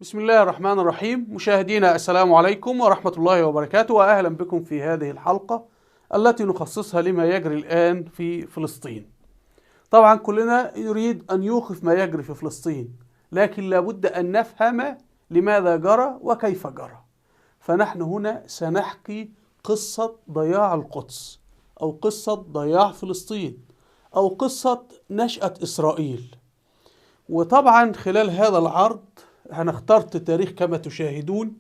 بسم الله الرحمن الرحيم. مشاهدينا السلام عليكم ورحمة الله وبركاته، وأهلا بكم في هذه الحلقة التي نخصصها لما يجري الآن في فلسطين. طبعا كلنا يريد أن يوقف ما يجري في فلسطين، لكن لابد أن نفهم لماذا جرى وكيف جرى. فنحن هنا سنحكي قصة ضياع القدس، أو قصة ضياع فلسطين، أو قصة نشأة إسرائيل. وطبعا خلال هذا العرض أنا اخترت تاريخ كما تشاهدون،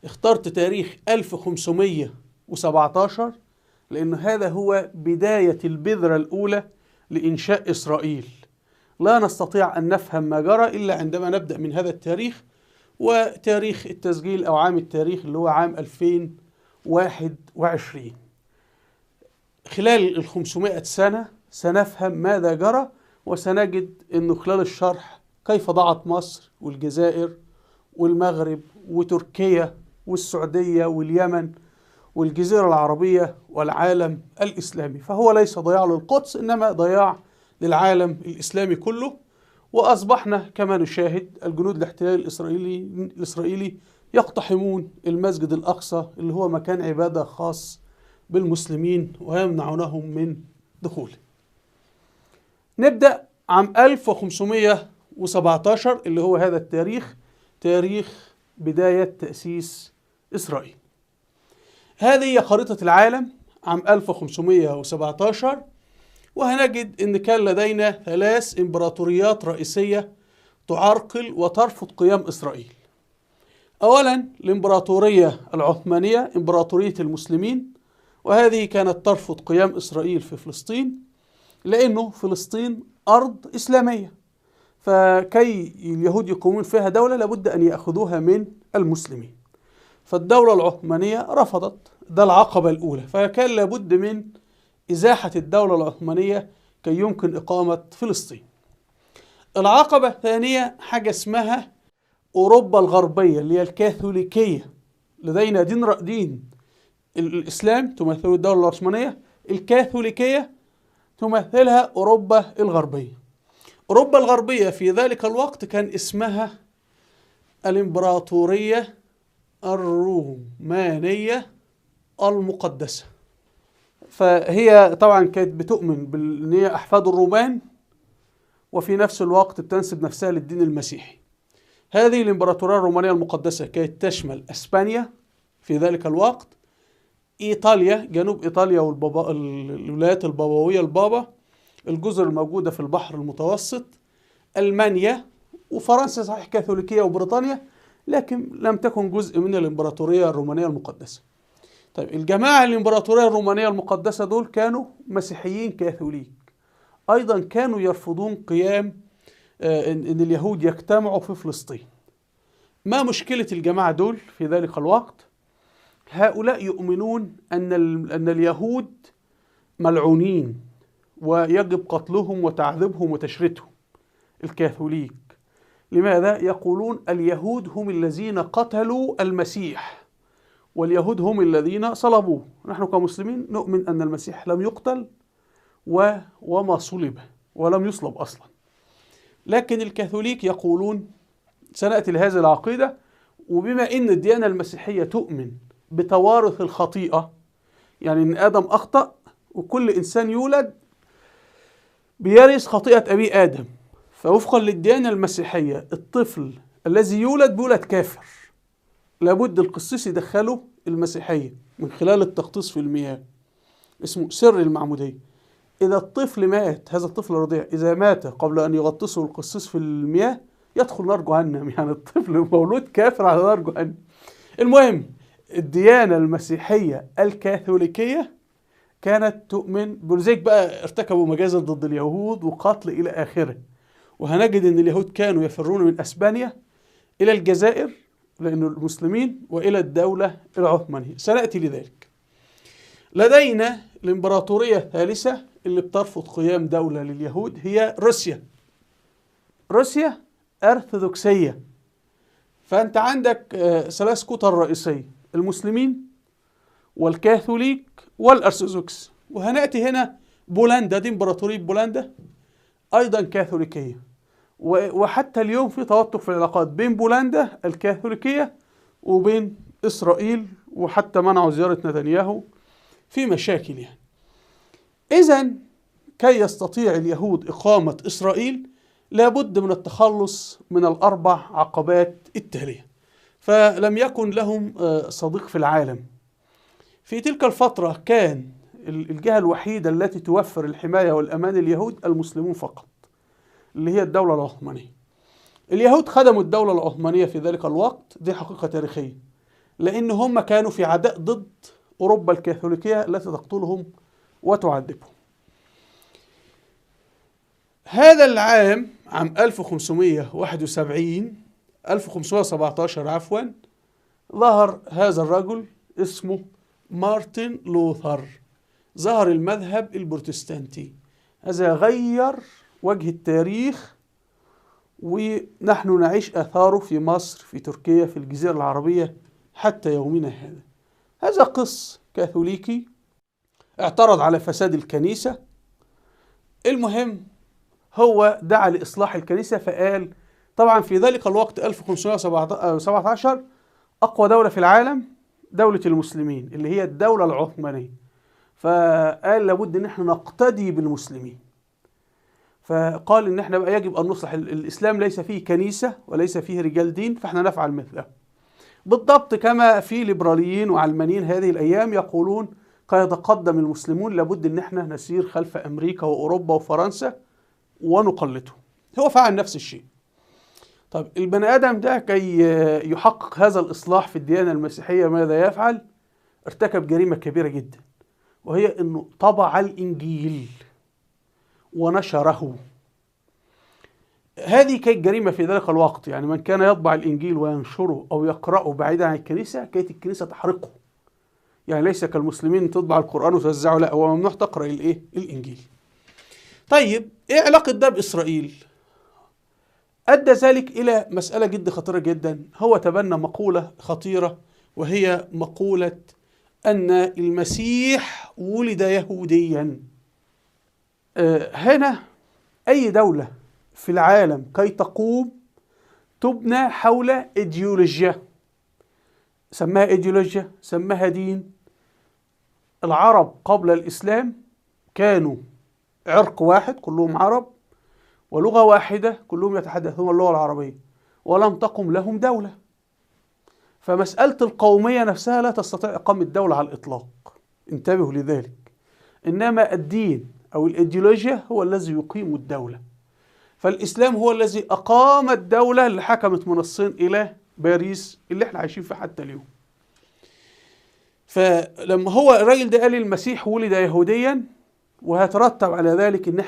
اخترت تاريخ 1517 لأن هذا هو بداية البذرة الأولى لإنشاء إسرائيل. لا نستطيع أن نفهم ما جرى إلا عندما نبدأ من هذا التاريخ، وتاريخ التسجيل أو عام التاريخ اللي هو عام 2021. خلال 500 سنة سنفهم ماذا جرى، وسنجد أنه خلال الشرح كيف ضاعت مصر والجزائر والمغرب وتركيا والسعودية واليمن والجزيرة العربية والعالم الإسلامي. فهو ليس ضياع للقدس، إنما ضياع للعالم الإسلامي كله. وأصبحنا كما نشاهد الجنود الاحتلال الإسرائيلي يقتحمون المسجد الأقصى اللي هو مكان عبادة خاص بالمسلمين ويمنعونهم من دخوله. نبدأ عام 1517 اللي هو هذا التاريخ، تاريخ بداية تأسيس إسرائيل. هذه هي خريطة العالم عام 1517، وهنجد أن كان لدينا 3 إمبراطوريات رئيسية تعرقل وترفض قيام إسرائيل. أولا الإمبراطورية العثمانية، إمبراطورية المسلمين، وهذه كانت ترفض قيام إسرائيل في فلسطين لأنه فلسطين أرض إسلامية، فكي اليهود يقومون فيها دولة لابد أن يأخذوها من المسلمين. فالدولة العثمانية رفضت، ده العقبة الأولى، فكان لابد من إزاحة الدولة العثمانية كي يمكن إقامة فلسطين. العقبة الثانية حاجة اسمها أوروبا الغربية اللي هي الكاثوليكية. لدينا دين الإسلام تمثله الدولة العثمانية، الكاثوليكية تمثلها أوروبا الغربية. أوروبا الغربية في ذلك الوقت كان اسمها الإمبراطورية الرومانية المقدسة. فهي طبعا كانت بتؤمن بأن هي أحفاد الرومان، وفي نفس الوقت بتنسب نفسها للدين المسيحي. هذه الإمبراطورية الرومانية المقدسة كانت تشمل أسبانيا في ذلك الوقت، إيطاليا، جنوب إيطاليا والولايات البابوية البابا، الجزر الموجودة في البحر المتوسط، ألمانيا وفرنسا صحيح كاثوليكية وبريطانيا، لكن لم تكن جزء من الإمبراطورية الرومانية المقدسة. طيب الجماعة الإمبراطورية الرومانية المقدسة دول كانوا مسيحيين كاثوليك، أيضا كانوا يرفضون قيام إن اليهود يجتمعوا في فلسطين. ما مشكلة الجماعة دول في ذلك الوقت؟ هؤلاء يؤمنون أن اليهود ملعونين ويجب قتلهم وتعذيبهم وتشريدهم، الكاثوليك. لماذا؟ يقولون اليهود هم الذين قتلوا المسيح، واليهود هم الذين صلبوه. نحن كمسلمين نؤمن أن المسيح لم يقتل وما صلب ولم يصلب أصلا، لكن الكاثوليك يقولون سنأتي لهذه العقيدة. وبما أن الديانة المسيحية تؤمن بتوارث الخطيئة، يعني أن آدم أخطأ وكل إنسان يولد بيرث خطيئة أبي آدم، فوفقا للديانة المسيحية الطفل الذي يولد بيولد كافر، لابد القسيس يدخله المسيحية من خلال التغطيس في المياه، اسمه سر المعمودية. إذا الطفل مات، هذا الطفل الرضيع إذا مات قبل أن يغطسه القسيس في المياه يدخل نار جهنم، يعني الطفل مولود كافر على نار جهنم. المهم الديانة المسيحية الكاثوليكية كانت تؤمن بذلك. بقى ارتكبوا مجازر ضد اليهود وقتل إلى آخره، وهنجد أن اليهود كانوا يفرون من أسبانيا إلى الجزائر لأنه المسلمين، وإلى الدولة العثمانية، سنأتي لذلك. لدينا الإمبراطورية الثالثة اللي بترفض قيام دولة لليهود هي روسيا. روسيا أرثوذكسية، فأنت عندك 3 كتل رئيسية: المسلمين والكاثوليك والأرثوذكس. وهنأتي هنا بولندا، دي إمبراطورية بولندا أيضا كاثوليكية. وحتى اليوم في توتر في العلاقات بين بولندا الكاثوليكية وبين إسرائيل، وحتى منعوا زيارة نتنياهو، في مشاكل يعني. إذن كي يستطيع اليهود إقامة إسرائيل لابد من التخلص من الأربع عقبات التالية. فلم يكن لهم صديق في العالم. في تلك الفترة كان الجهة الوحيدة التي توفر الحماية والأمان لليهود المسلمون فقط، اللي هي الدولة العثمانية. اليهود خدموا الدولة العثمانية في ذلك الوقت، دي حقيقة تاريخية، لأن هم كانوا في عداء ضد أوروبا الكاثوليكية التي تقتلهم وتعذبهم. هذا العام، عام 1571 1517 عفوا، ظهر هذا الرجل اسمه مارتن لوثر. ظهر المذهب البروتستانتي. هذا غير وجه التاريخ، ونحن نعيش آثاره في مصر، في تركيا، في الجزيرة العربية حتى يومنا هذا. هذا قس كاثوليكي اعترض على فساد الكنيسة. المهم هو دعا لإصلاح الكنيسة، فقال طبعا في ذلك الوقت 1517 أقوى دولة في العالم دولة المسلمين اللي هي الدولة العثمانية، فقال لابد ان احنا نقتدي بالمسلمين. فقال ان احنا بقى يجب ان نصلح الاسلام، ليس فيه كنيسة وليس فيه رجال دين، فاحنا نفعل مثله بالضبط كما في ليبراليين وعلمانيين هذه الايام يقولون كي يتقدم المسلمون لابد ان احنا نسير خلف امريكا واوروبا وفرنسا ونقلدهم. هو فعل نفس الشيء. طب البني ادم ده كي يحقق هذا الاصلاح في الديانة المسيحية ماذا يفعل؟ ارتكب جريمة كبيرة جدا، وهي انه طبع الانجيل ونشره. هذه كانت جريمة في ذلك الوقت، يعني من كان يطبع الإنجيل وينشره أو يقرأه بعيدا عن الكنيسة كانت الكنيسة تحرقه. يعني ليس كالمسلمين تطبع القرآن وتوزعه، لا، هو ممنوع تقرأ الإيه؟ الإنجيل. طيب إيه علاقة ده بإسرائيل؟ أدى ذلك إلى مسألة جد خطيرة جدا. هو تبنى مقولة خطيرة، وهي مقولة أن المسيح ولد يهوديا. هنا أي دولة في العالم كي تقوم تبنى حول إيديولوجيا، سماها إيديولوجيا، سماها دين. العرب قبل الإسلام كانوا عرق واحد، كلهم عرب، ولغة واحدة، كلهم يتحدثون اللغة العربية، ولم تقم لهم دولة. فمسألة القومية نفسها لا تستطيع إقامة دولة على الإطلاق، انتبهوا لذلك. إنما الدين أو الإيديولوجيا هو الذي يقيم الدولة. فالإسلام هو الذي أقام الدولة اللي حكمت من الصين إلى باريس اللي احنا عايشين فيها حتى اليوم. فلما هو الراجل ده قال المسيح ولد يهوديا، وهيترتب على ذلك ان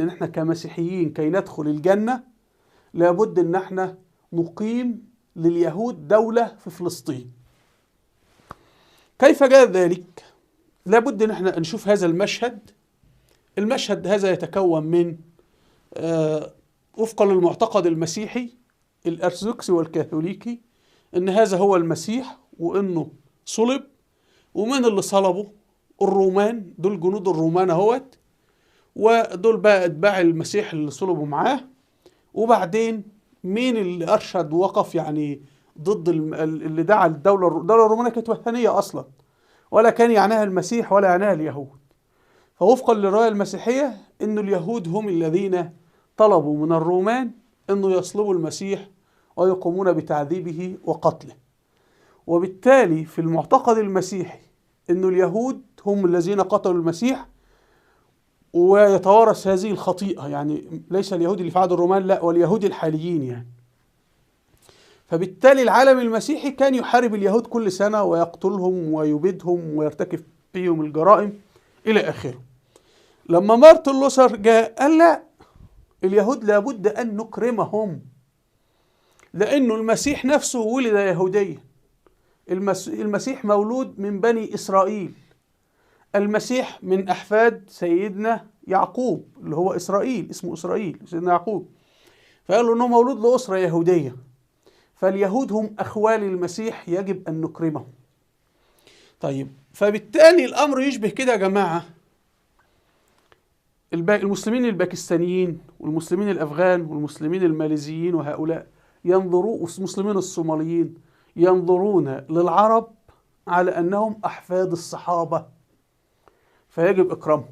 احنا كمسيحيين كي ندخل الجنة لابد ان احنا نقيم لليهود دولة في فلسطين. كيف جاء ذلك؟ لابد ان احنا نشوف هذا المشهد. المشهد هذا يتكون من وفقا للمعتقد المسيحي الأرثوذكسي والكاثوليكي ان هذا هو المسيح وانه صلب، ومن اللي صلبه؟ الرومان، دول جنود الرومان اهوت، ودول بقى اتباع المسيح اللي صلبوا معاه. وبعدين مين اللي ارشد وقف يعني ضد اللي دعا الدولة؟ الدولة الرومانية كانت وثنية اصلا، ولا كان يعناها المسيح ولا يعناها اليهود. فوفقا للرواية المسيحية ان اليهود هم الذين طلبوا من الرومان انه يصلبوا المسيح ويقومون بتعذيبه وقتله. وبالتالي في المعتقد المسيحي انه اليهود هم الذين قتلوا المسيح، ويتوارث هذه الخطيئة، يعني ليس اليهود اللي في عهد الرومان، لا، واليهود الحاليين يعني. فبالتالي العالم المسيحي كان يحارب اليهود كل سنة ويقتلهم ويبيدهم ويرتكب فيهم الجرائم إلى آخره. لما مارتن لوثر جاء قال لا، اليهود لابد أن نكرمهم، لأنه المسيح نفسه ولد يهوديا، المسيح مولود من بني إسرائيل، المسيح من أحفاد سيدنا يعقوب اللي هو إسرائيل، اسمه إسرائيل سيدنا يعقوب. فقالوا أنه مولود لأسرة يهودية، فاليهود هم أخوال المسيح، يجب أن نكرمهم. طيب فبالتالي الأمر يشبه كده يا جماعة المسلمين الباكستانيين والمسلمين الأفغان والمسلمين الماليزيين وهؤلاء ينظرون، والمسلمين الصوماليين ينظرون للعرب على أنهم أحفاد الصحابة، فيجب إكرامهم.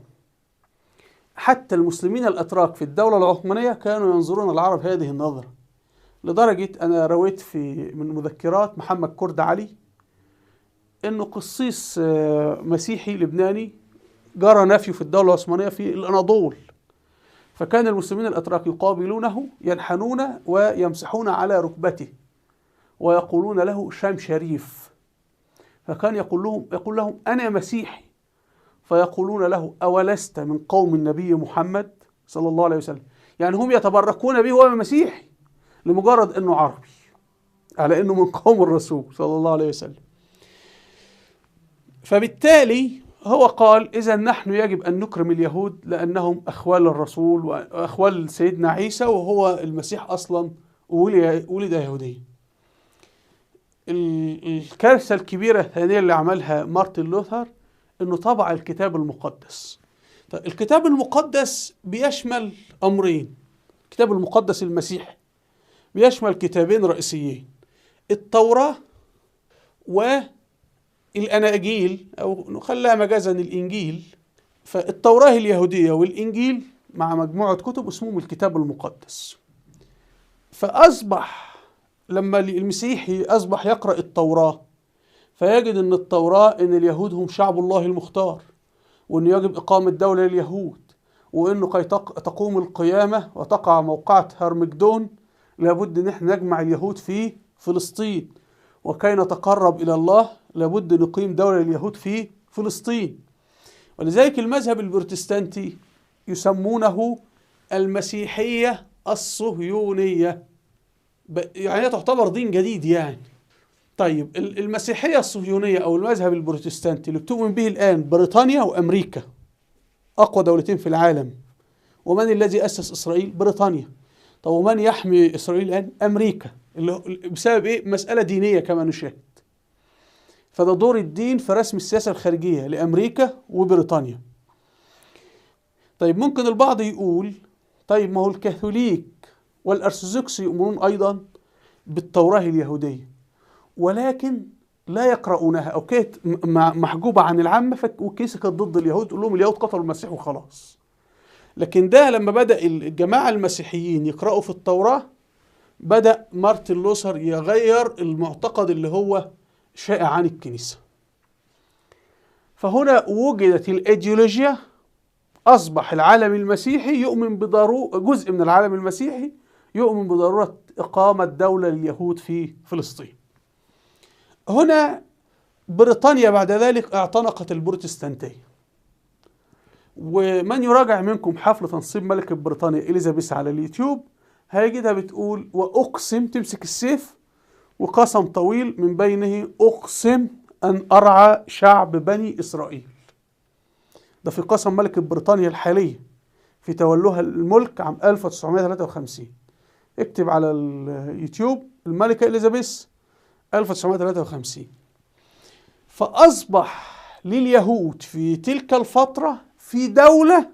حتى المسلمين الأتراك في الدولة العثمانية كانوا ينظرون العرب هذه النظرة، لدرجة أنا رويت في من مذكرات محمد كرد علي إنه قسيس مسيحي لبناني جرى نفيه في الدولة العثمانية في الأناضول، فكان المسلمين الأتراك يقابلونه ينحنون ويمسحون على ركبته ويقولون له شام شريف، فكان يقول لهم أنا مسيحي، فيقولون له أولست من قوم النبي محمد صلى الله عليه وسلم؟ يعني هم يتبركون به وهو مسيحي لمجرد أنه عربي، على أنه من قوم الرسول صلى الله عليه وسلم. فبالتالي هو قال إذا نحن يجب أن نكرم اليهود لأنهم أخوال الرسول وأخوال سيدنا عيسى، وهو المسيح أصلا ولد يهوديا. الكارثة الكبيرة الثانية اللي عملها مارتن لوثر أنه طبع الكتاب المقدس. طيب الكتاب المقدس بيشمل أمرين، الكتاب المقدس المسيحي بيشمل كتابين رئيسيين، التوراة والأناجيل، أو نخليها مجازا الإنجيل. فالتوراة اليهودية والإنجيل مع مجموعة كتب اسمهم الكتاب المقدس. فأصبح لما المسيحي أصبح يقرأ التوراة فيجد أن التوراة أن اليهود هم شعب الله المختار، وأنه يجب إقامة دولة لليهود، وأنه كي تقوم القيامة وتقع موقعة هرمجدون لابد أن احنا نجمع اليهود في فلسطين، وكي نتقرب إلى الله لابد نقيم دولة لليهود في فلسطين. ولذلك المذهب البروتستانتي يسمونه المسيحية الصهيونية، يعني تعتبر دين جديد يعني. طيب المسيحية الصهيونية أو المذهب البروتستانتي اللي بتؤمن به الآن بريطانيا وأمريكا، أقوى دولتين في العالم، ومن الذي أسس إسرائيل؟ بريطانيا. طب ومن يحمي إسرائيل الآن؟ أمريكا، اللي بسبب إيه؟ مسألة دينية كما نشاهد. فده دور الدين في رسم السياسة الخارجية لأمريكا وبريطانيا. طيب ممكن البعض يقول طيب ما هو الكاثوليك والأرثوذكس يؤمنون أيضا بالتوراة اليهودية، ولكن لا يقرؤونها، أو كانت محجوبة عن العامة، والكنيسة كانت ضد اليهود، تقول لهم اليهود قتلوا المسيح وخلاص. لكن ده لما بدأ الجماعة المسيحيين يقرأوا في التوراة بدأ مارتن لوثر يغير المعتقد اللي هو شائع عن الكنيسة. فهنا وجدت الأيديولوجيا، أصبح العالم المسيحي يؤمن بضرورة، جزء من العالم المسيحي يؤمن بضرورة إقامة دولة لليهود في فلسطين. هنا بريطانيا بعد ذلك اعتنقت البروتستانتية. ومن يراجع منكم حفل تنصيب ملكة بريطانيا إليزابيث على اليوتيوب هيجدها بتقول وأقسم، تمسك السيف وقسم طويل من بينه أقسم أن أرعى شعب بني إسرائيل. ده في قسم ملكة بريطانيا الحالية في تولها الملك عام 1953. اكتب على اليوتيوب الملكة إليزابيث 1953. فأصبح لليهود في تلك الفترة في دولة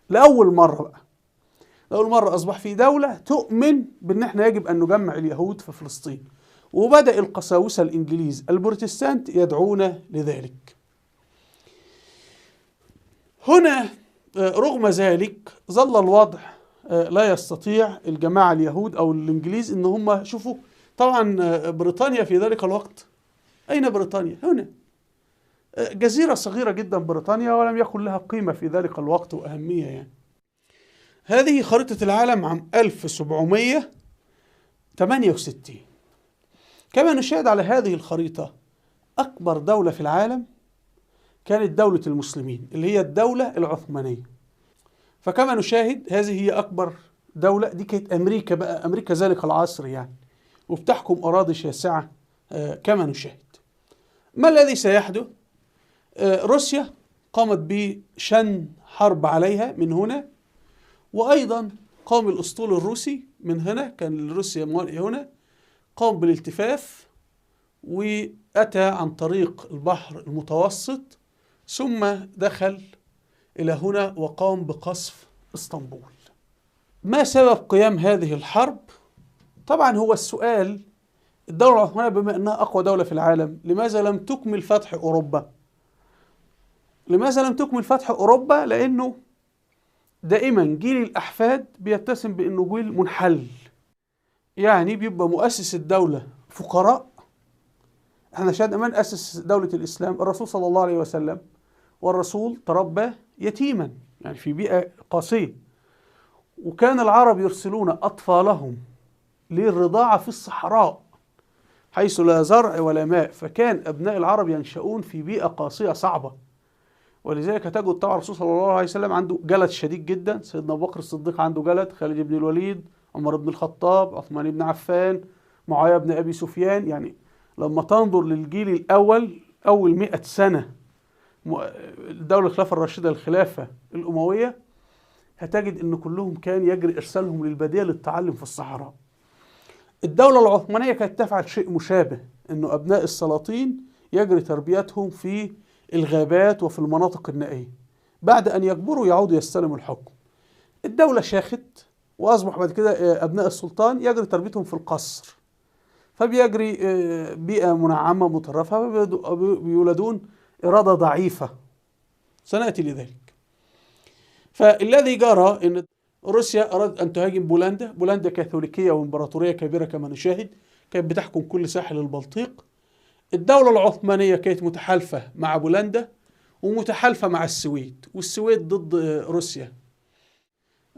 لأول مرة بقى، لأول مرة أصبح في دولة تؤمن بأن احنا يجب أن نجمع اليهود في فلسطين، وبدأ القساوسة الإنجليز البروتستانت يدعون لذلك. هنا رغم ذلك ظل الوضع لا يستطيع الجماعة اليهود أو الإنجليز إن هم شوفوا. طبعا بريطانيا في ذلك الوقت، أين بريطانيا؟ هنا جزيرة صغيرة جدا بريطانيا، ولم يكن لها قيمة في ذلك الوقت وأهمية يعني. هذه خريطة العالم عام 1768. كما نشاهد على هذه الخريطة أكبر دولة في العالم كانت دولة المسلمين اللي هي الدولة العثمانية. فكما نشاهد هذه هي أكبر دولة، دي كانت أمريكا بقى، أمريكا ذلك العصر يعني، وبتحكم أراضي شاسعة كما نشاهد. ما الذي سيحدث؟ روسيا قامت بشن حرب عليها من هنا، وأيضا قام الأسطول الروسي من هنا، كان روسيا موالئ هنا، قام بالالتفاف وأتى عن طريق البحر المتوسط، ثم دخل إلى هنا وقام بقصف اسطنبول. ما سبب قيام هذه الحرب؟ طبعا هو السؤال، الدولة العثمانية بما أنها أقوى دولة في العالم لماذا لم تكمل فتح أوروبا؟ لماذا لم تكمل فتح أوروبا؟ لأنه دائما جيل الأحفاد بيتسم بأنه جيل منحل، يعني بيبقى مؤسس الدولة فقراء. احنا شاهدنا من أسس دولة الإسلام؟ الرسول صلى الله عليه وسلم، والرسول تربى يتيما، يعني في بيئة قاسية، وكان العرب يرسلون أطفالهم للرضاعة في الصحراء حيث لا زرع ولا ماء، فكان أبناء العرب ينشؤون في بيئة قاسية صعبة. ولذلك تجد طبعا الرسول صلى الله عليه وسلم عنده جلد شديد جدا، سيدنا أبو بكر الصديق عنده جلد، خالد بن الوليد، عمر بن الخطاب، عثمان بن عفان، معاوية بن أبي سفيان. يعني لما تنظر للجيل الأول، أول 100 سنة الدولة الخلافة الراشدة الخلافة الأموية، هتجد أن كلهم كان يجري إرسالهم للبادية للتعلم في الصحراء. الدولة العثمانية كانت تفعل شيء مشابه، أنه أبناء السلاطين يجري تربيتهم في الغابات وفي المناطق النائية، بعد أن يكبروا يعودوا يستلموا الحكم. الدولة شاخت، وأصبح بعد كده أبناء السلطان يجري تربيتهم في القصر، فبيجري بيئة منعمة مترفة، بيولدون إرادة ضعيفة. سنأتي لذلك. فالذي جرى أن روسيا أرادت أن تهاجم بولندا. بولندا كاثوليكية وإمبراطورية كبيرة كما نشاهد، كانت بتحكم كل ساحل البلطيق. الدولة العثمانية كانت متحالفة مع بولندا ومتحالفة مع السويد، والسويد ضد روسيا.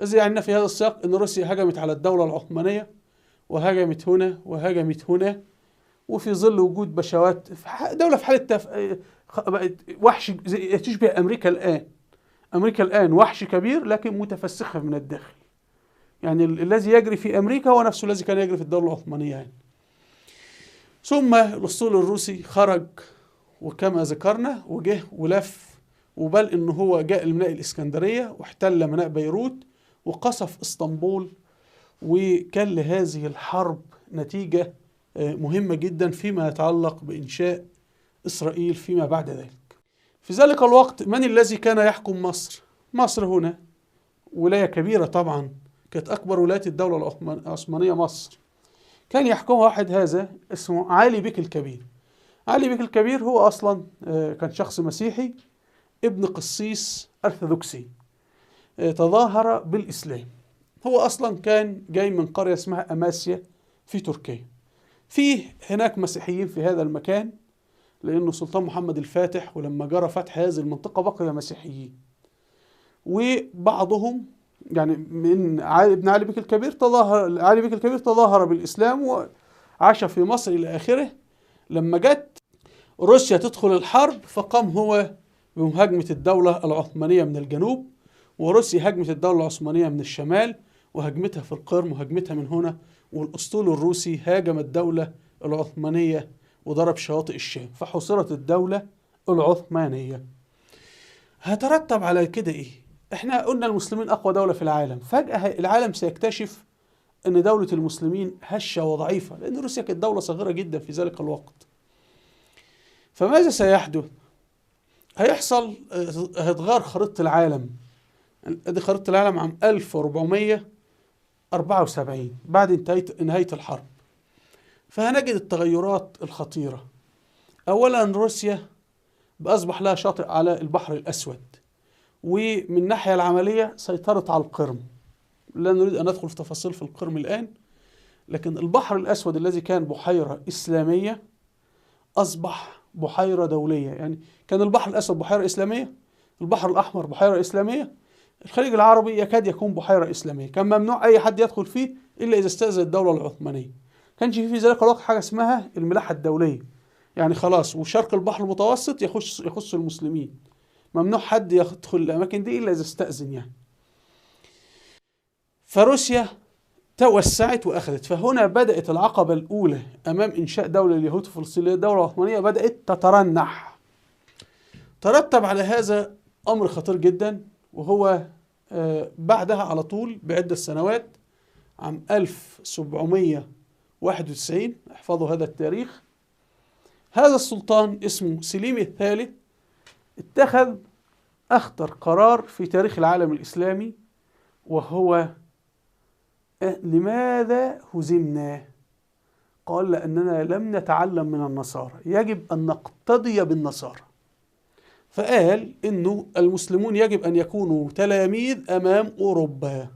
إذا يعني في هذا السياق أن روسيا هجمت على الدولة العثمانية، وهجمت هنا وهجمت هنا، وفي ظل وجود بشوات دولة في حالة بقت وحش تشبه أمريكا الآن. أمريكا الآن وحش كبير لكن متفسخة من الداخل، يعني الذي يجري في أمريكا هو نفسه الذي كان يجري في الدولة العثمانية يعني. ثم الأسطول الروسي خرج، وكما ذكرنا وجه ولف، وبل إنه هو جاء لميناء الإسكندرية واحتل ميناء بيروت وقصف اسطنبول. وكان لهذه الحرب نتيجة مهمة جدا فيما يتعلق بإنشاء إسرائيل فيما بعد ذلك. في ذلك الوقت من الذي كان يحكم مصر؟ مصر هنا ولاية كبيرة طبعا، كانت أكبر ولايات الدولة العثمانية مصر. كان يحكمها واحد هذا اسمه علي بك الكبير. علي بك الكبير هو أصلا كان شخص مسيحي، ابن قسيس أرثوذكسي، تظاهر بالإسلام. هو أصلا كان جاي من قرية اسمها أماسيا في تركيا. فيه هناك مسيحيين في هذا المكان، لأنه سلطان محمد الفاتح ولما جرى فتح هذه المنطقة بقي مسيحيين، وبعضهم يعني من ابن علي بك الكبير تظاهر، علي بك الكبير تظاهر بالإسلام وعاش في مصر إلى آخره. لما جت روسيا تدخل الحرب فقام هو بمهاجمة الدولة العثمانية من الجنوب، وروسيا هاجمت الدولة العثمانية من الشمال وهجمتها في القرم وهجمتها من هنا، والأسطول الروسي هاجم الدولة العثمانية وضرب شواطئ الشام، فحصرت الدولة العثمانية. هترتب على كده إيه؟ إحنا قلنا المسلمين أقوى دولة في العالم، فجأة العالم سيكتشف أن دولة المسلمين هشة وضعيفة، لأن روسيا كانت دولة صغيرة جدا في ذلك الوقت. فماذا سيحدث؟ هيحصل هتغير خريطة العالم. ادي خريطة العالم عام 1474 بعد نهاية الحرب. فهنجد التغيرات الخطيرة. أولا روسيا بأصبح لها شاطئ على البحر الأسود، ومن الناحية العملية سيطرت على القرم. لا نريد أن ندخل في تفاصيل في القرم الآن، لكن البحر الأسود الذي كان بحيرة إسلامية أصبح بحيرة دولية. يعني كان البحر الأسود بحيرة إسلامية، البحر الأحمر بحيرة إسلامية، الخليج العربي يكاد يكون بحيرة إسلامية، كان ممنوع أي حد يدخل فيه إلا إذا استأذن الدولة العثمانية. كانش في ذلك الوقت حاجة اسمها الملاحة الدولية، يعني خلاص وشرق البحر المتوسط يخص المسلمين، ممنوع حد يدخل الأماكن دي إلا إذا استأذن يعني. فروسيا توسعت وأخذت، فهنا بدأت العقبة الأولى أمام إنشاء دولة اليهود في فلسطين. الدولة العثمانية بدأت تترنح. ترتب على هذا أمر خطير جدا، وهو بعدها على طول بعدة سنوات عام 1791، احفظوا هذا التاريخ، هذا السلطان اسمه سليم الثالث اتخذ أخطر قرار في تاريخ العالم الإسلامي، وهو لماذا هزمنا؟ قال لأننا لم نتعلم من النصارى، يجب أن نقتدي بالنصارى. فقال إنه المسلمون يجب أن يكونوا تلاميذ أمام أوروبا.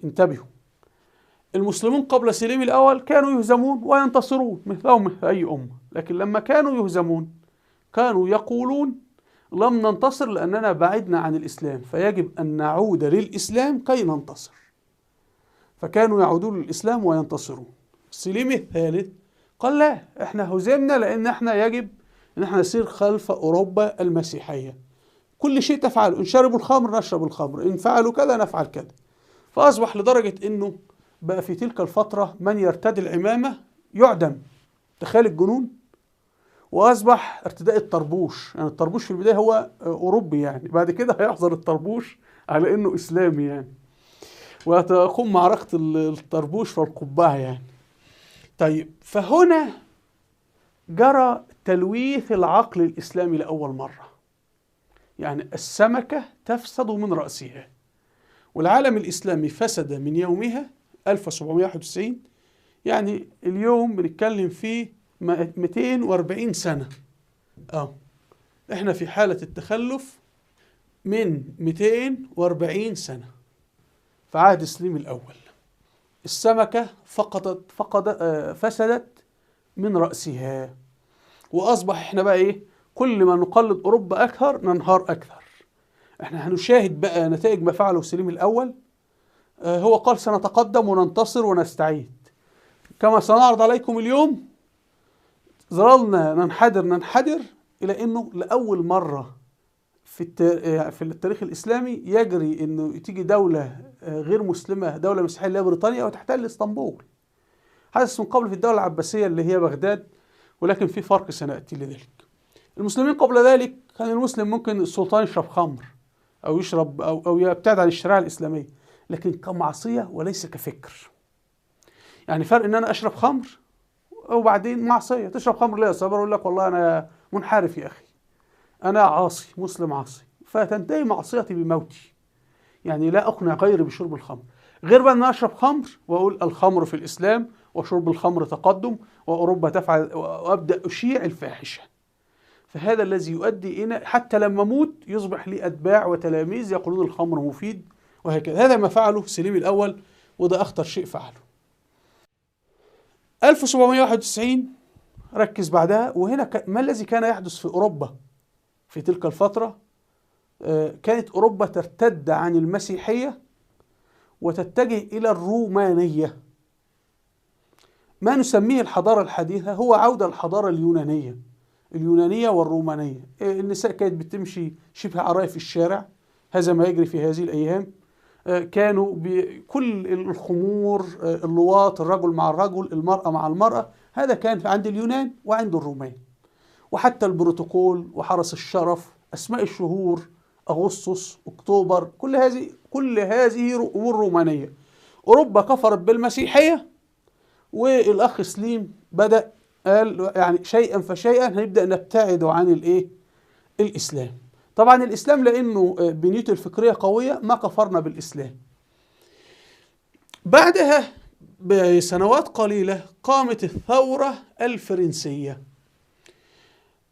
انتبهوا، المسلمون قبل سليم الأول كانوا يهزمون وينتصرون مثلهم مثل أي أمة، لكن لما كانوا يهزمون كانوا يقولون لم ننتصر لأننا بعدنا عن الإسلام، فيجب أن نعود للإسلام كي ننتصر. فكانوا يعودون للإسلام وينتصرون. سليم الثالث قال لا، احنا هزمنا لأن احنا يجب أن احنا نسير خلف أوروبا المسيحية، كل شيء تفعله، إن شربوا الخمر نشرب الخمر، إن فعلوا كذا نفعل كذا. فأصبح لدرجة أنه بقى في تلك الفترة من يرتدي العمامة يعدم، تخيل الجنون. وأصبح ارتداء الطربوش، يعني الطربوش في البداية هو أوروبي يعني، بعد كده هيحظر الطربوش على أنه إسلامي يعني، وتقوم معركة الطربوش والقبعة يعني. طيب، فهنا جرى تلويث العقل الإسلامي لأول مرة، يعني السمكة تفسد من رأسها، والعالم الإسلامي فسد من يومها 1791، يعني اليوم بنتكلم فيه 240 سنة. احنا في حالة التخلف من 240 سنة في عهد سليم الأول. السمكة فسدت من رأسها، وأصبح احنا بقى ايه، كل ما نقلد أوروبا أكثر ننهار أكثر. احنا هنشاهد بقى نتائج ما فعله سليم الأول. هو قال سنتقدم وننتصر ونستعيد، كما سنعرض عليكم اليوم. ظللنا ننحدر إلى أنه لأول مرة في التاريخ الإسلامي يجري أنه تيجي دولة غير مسلمة، دولة مسيحية اللي هي بريطانيا، وتحتل اسطنبول. حدث من قبل في الدولة العباسية اللي هي بغداد، ولكن في فرق سنأتي لذلك. المسلمين قبل ذلك كان المسلم ممكن السلطان يشرب خمر أو يشرب أو يبتعد عن الشريعة الإسلامية، لكن كمعصية وليس كفكر. يعني فرق إن أنا أشرب خمر وبعدين معصية. تشرب خمر ليه يا صابر؟ أقول لك والله أنا منحرف يا أخي، أنا عاصي، مسلم عاصي، فتنتهي معصيتي بموتي. يعني لا أقنع غيري بشرب الخمر، غير بقى أن أنا أشرب خمر وأقول الخمر في الإسلام وشرب الخمر تقدم وأوروبا تفعل، وأبدأ أشيع الفاحشة. فهذا الذي يؤدي إلى حتى لما أموت يصبح لي أتباع وتلاميذ يقولون الخمر مفيد وهكذا. هذا ما فعله سليم الأول، وده أخطر شيء فعله. 1791 ركز بعدها. وهنا ما الذي كان يحدث في أوروبا في تلك الفترة؟ كانت أوروبا ترتد عن المسيحية وتتجه إلى الرومانية. ما نسميه الحضارة الحديثة هو عودة الحضارة اليونانية، اليونانية والرومانية. النساء كانت بتمشي شبه عرايا في الشارع، هذا ما يجري في هذه الأيام. كانوا بكل الخمور، اللواط، الرجل مع الرجل، المرأة مع المرأة، هذا كان عند اليونان وعند الرومان. وحتى البروتوكول وحرس الشرف، أسماء الشهور، أغسطس، أكتوبر، كل هذه أمور رومانية. أوروبا كفرت بالمسيحية، والأخ سليم بدأ قال يعني شيئا فشيئا هنبدأ نبتعد عن الإيه؟ الإسلام. طبعا الإسلام لأنه بنيته الفكرية قوية ما كفرنا بالإسلام. بعدها بسنوات قليلة قامت الثورة الفرنسية.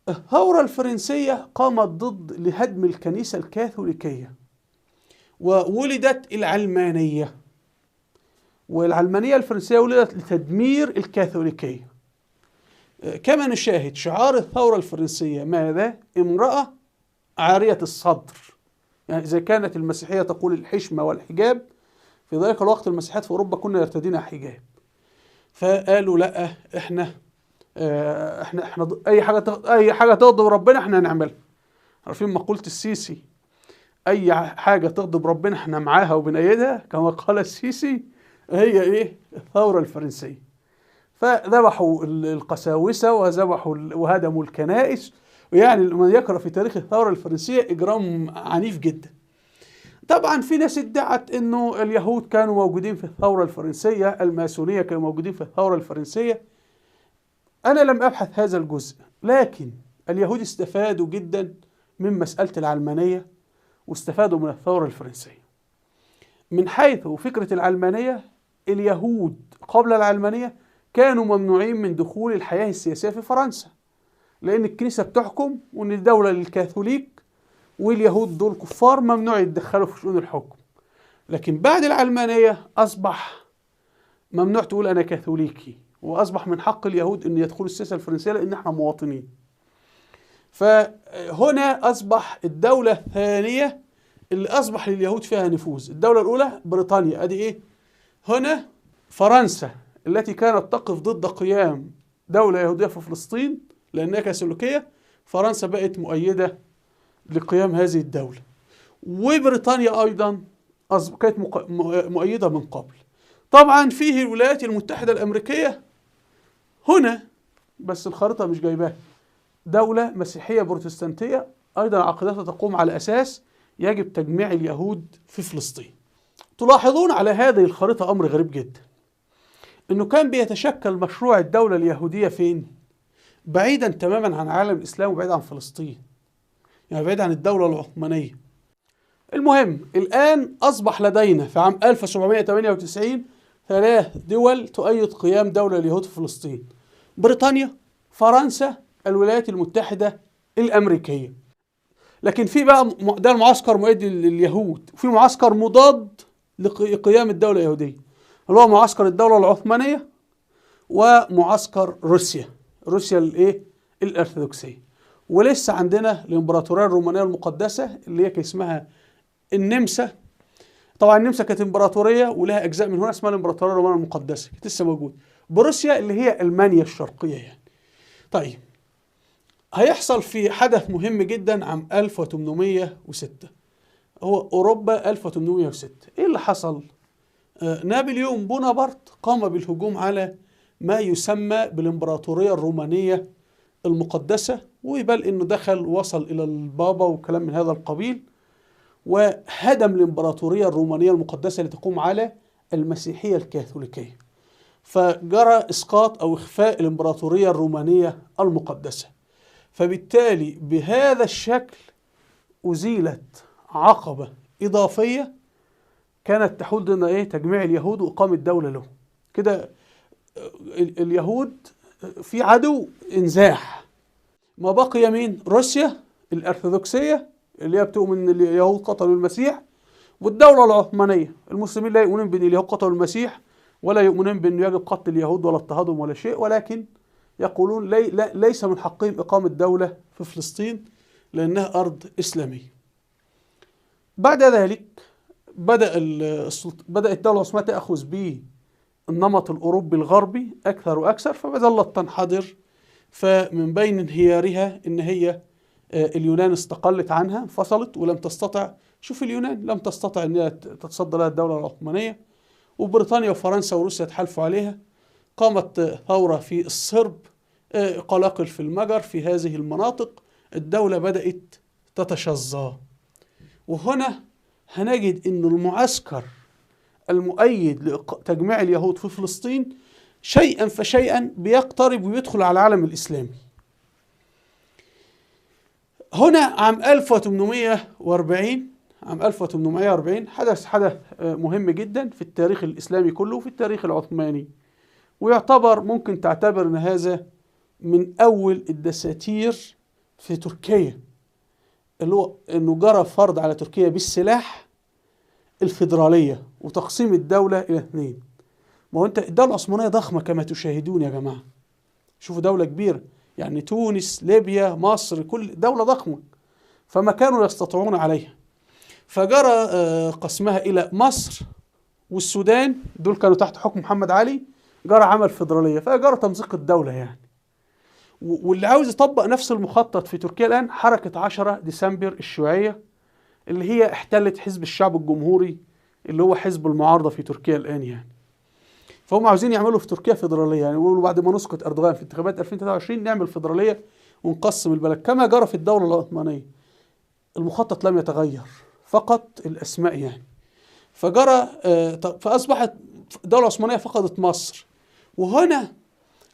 الثورة الفرنسية قامت ضد لهدم الكنيسة الكاثوليكية، وولدت العلمانية. والعلمانية الفرنسية ولدت لتدمير الكاثوليكية. كما نشاهد شعار الثورة الفرنسية ماذا؟ امرأة عارية الصدر. يعني إذا كانت المسيحية تقول الحشمة والحجاب، في ذلك الوقت المسيحيات في أوروبا كنا يرتدين حجاب. فقالوا لا، احنا احنا اي حاجة تغضب ربنا احنا هنعملها. عارفين مقولة السيسي، اي حاجة تغضب ربنا احنا معاها وبنأيدها، كما قال السيسي، هي ايه؟ الثورة الفرنسية. فذبحوا القساوسة وذبحوا وهدموا الكنائس. ويعني من يقرأ في تاريخ الثورة الفرنسية إجرام عنيف جدا. طبعا في ناس ادعت انه اليهود كانوا موجودين في الثورة الفرنسية، الماسونية كانوا موجودين في الثورة الفرنسية. أنا لم أبحث هذا الجزء، لكن اليهود استفادوا جدا من مسألة العلمانية واستفادوا من الثورة الفرنسية. من حيث فكرة العلمانية، اليهود قبل العلمانية كانوا ممنوعين من دخول الحياة السياسية في فرنسا، لأن الكنيسة بتحكم وإن الدولة للكاثوليك واليهود دول كفار ممنوع يتدخلوا في شؤون الحكم. لكن بعد العلمانية أصبح ممنوع تقول أنا كاثوليكي، وأصبح من حق اليهود أن يدخلوا السياسة الفرنسية لأن احنا مواطنين. فهنا أصبح الدولة الثانية اللي أصبح لليهود فيها نفوذ. الدولة الأولى بريطانيا، أدي إيه؟ هنا فرنسا التي كانت تقف ضد قيام دولة يهودية في فلسطين لأنها كاثوليكية، فرنسا بقت مؤيدة لقيام هذه الدولة. وبريطانيا أيضا كانت مؤيدة من قبل. طبعا فيه الولايات المتحدة الأمريكية هنا، بس الخريطة مش جايباها، دولة مسيحية بروتستانتية أيضا عقيدتها تقوم على أساس يجب تجميع اليهود في فلسطين. تلاحظون على هذه الخريطة أمر غريب جدا، أنه كان بيتشكل مشروع الدولة اليهودية فين؟ بعيدا تماما عن عالم الإسلام وبعيد عن فلسطين، يعني بعيد عن الدولة العثمانية. المهم الآن أصبح لدينا في عام 1798 3 دول تؤيد قيام دولة اليهود في فلسطين: بريطانيا، فرنسا، الولايات المتحدة الأمريكية. لكن في بقى ده المعسكر مؤيد لليهود، وفي معسكر مضاد لقيام الدولة اليهودية اللي هو معسكر الدولة العثمانية ومعسكر روسيا، روسيا الايه؟ الأرثوذكسية. ولسه عندنا الإمبراطورية الرومانية المقدسة اللي هي كان اسمها النمسا. طبعا النمسا كانت إمبراطورية ولها أجزاء من هنا اسمها الإمبراطورية الرومانية المقدسة، كانت لسه موجودة. بروسيا اللي هي ألمانيا الشرقية يعني. طيب هيحصل في حدث مهم جدا عام 1806، هو أوروبا 1806. إيه اللي حصل؟ نابليون بونابرت قام بالهجوم على ما يسمى بالإمبراطورية الرومانية المقدسة، ويبال إنه دخل وصل إلى البابا وكلام من هذا القبيل، وهدم الإمبراطورية الرومانية المقدسة اللي تقوم على المسيحية الكاثوليكية. فجرى إسقاط أو إخفاء الإمبراطورية الرومانية المقدسة، فبالتالي بهذا الشكل أزيلت عقبة إضافية كانت تحول ضمن إيه؟ تجميع اليهود وإقامة دولة له. كده اليهود في عدو انزاح. ما بقي مين؟ روسيا الأرثوذكسية اللي هي بتؤمن ان اليهود قتلوا المسيح، والدولة العثمانية. المسلمين لا يؤمنون بأن اليهود قتلوا المسيح، ولا يؤمنون بأنه يجب قتل اليهود ولا اضطهادهم ولا شيء، ولكن يقولون ليس من حقهم إقامة دولة في فلسطين لأنها أرض إسلامية. بعد ذلك بدأت الدولة العثمانية تأخذ بالنمط الأوروبي الغربي أكثر وأكثر، فظلت تنحدر. فمن بين انهيارها إن هي اليونان استقلت عنها، انفصلت ولم تستطع. شوف اليونان لم تستطع أن تتصدى لها الدولة العثمانية، وبريطانيا وفرنسا وروسيا تحالفوا عليها. قامت ثورة في الصرب، قلاقل في المجر، في هذه المناطق الدولة بدأت تتشظى. وهنا هنجد أن المعسكر المؤيد لتجميع اليهود في فلسطين شيئا فشيئا بيقترب ويدخل على العالم الإسلامي. هنا عام 1840، عام 1840 حدث مهم جدا في التاريخ الإسلامي كله وفي التاريخ العثماني، ويعتبر ممكن تعتبر أن هذا من أول الدساتير في تركيا، اللي هو أنه جرى فرض على تركيا بالسلاح الفيدرالية وتقسيم الدولة إلى اثنين. ما هو أنت الدولة العثمانية ضخمة كما تشاهدون يا جماعة، شوفوا دولة كبيرة، يعني تونس، ليبيا، مصر، كل دولة ضخمة، فما كانوا يستطيعون عليها. فجرى قسمها إلى مصر والسودان، دول كانوا تحت حكم محمد علي، جرى عمل فيدرالية، فجرى تمزيق الدولة يعني. واللي عاوز يطبق نفس المخطط في تركيا الآن حركة 10 ديسمبر الشيوعية اللي هي احتلت حزب الشعب الجمهوري اللي هو حزب المعارضة في تركيا الآن يعني. فهم عاوزين يعملوا في تركيا فيدرالية، يعني يقولوا بعد ما نسقط أردوغان في انتخابات 2023 نعمل فيدرالية ونقسم البلد كما جرى في الدولة العثمانية. المخطط لم يتغير، فقط الأسماء يعني. فجرى فأصبحت الدولة العثمانية فقدت مصر. وهنا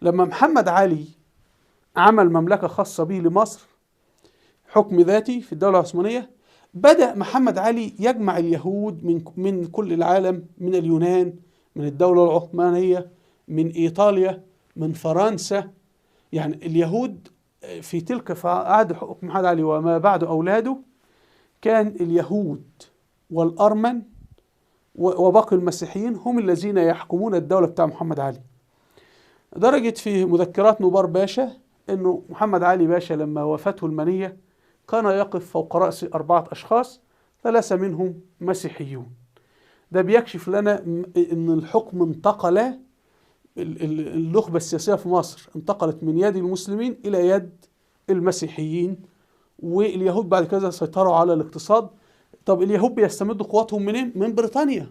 لما محمد علي عمل مملكة خاصة به لمصر، حكم ذاتي في الدولة العثمانية. بدأ محمد علي يجمع اليهود من كل العالم، من اليونان، من الدولة العثمانية، من إيطاليا، من فرنسا. يعني اليهود في تلك في عهد حكم محمد علي وما بعد أولاده كان اليهود والأرمن وباقي المسيحيين هم الذين يحكمون الدولة بتاع محمد علي. درجة في مذكرات نوبار باشا أنه محمد علي باشا لما وافته المنية كان يقف فوق رأس 4 أشخاص، 3 منهم مسيحيون. ده بيكشف لنا أن الحكم انتقل، النخبة السياسية في مصر انتقلت من يد المسلمين إلى يد المسيحيين، واليهود بعد كده سيطروا على الاقتصاد. طب اليهود بيستمدوا قواتهم منين؟ من بريطانيا.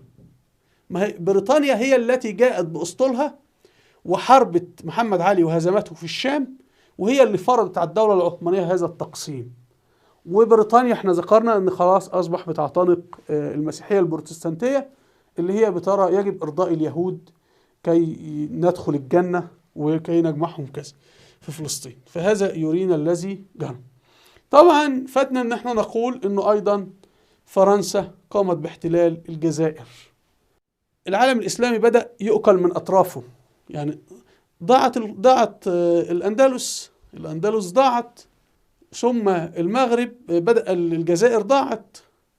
ما هي بريطانيا هي التي جاءت بأسطولها وحاربت محمد علي وهزمته في الشام، وهي اللي فرضت على الدولة العثمانية هذا التقسيم. وبريطانيا احنا ذكرنا ان خلاص اصبح بتعتنق المسيحية البروتستانتية اللي هي بترى يجب ارضاء اليهود كي ندخل الجنة وكي نجمعهم كذا في فلسطين. فهذا يرينا الذي جرى. طبعا فاتنا ان احنا نقول انه ايضا فرنسا قامت باحتلال الجزائر. العالم الاسلامي بدأ يؤكل من اطرافه، يعني ضاعت الاندلس، الاندلس ضاعت، ثم المغرب، بدأ الجزائر ضاعت.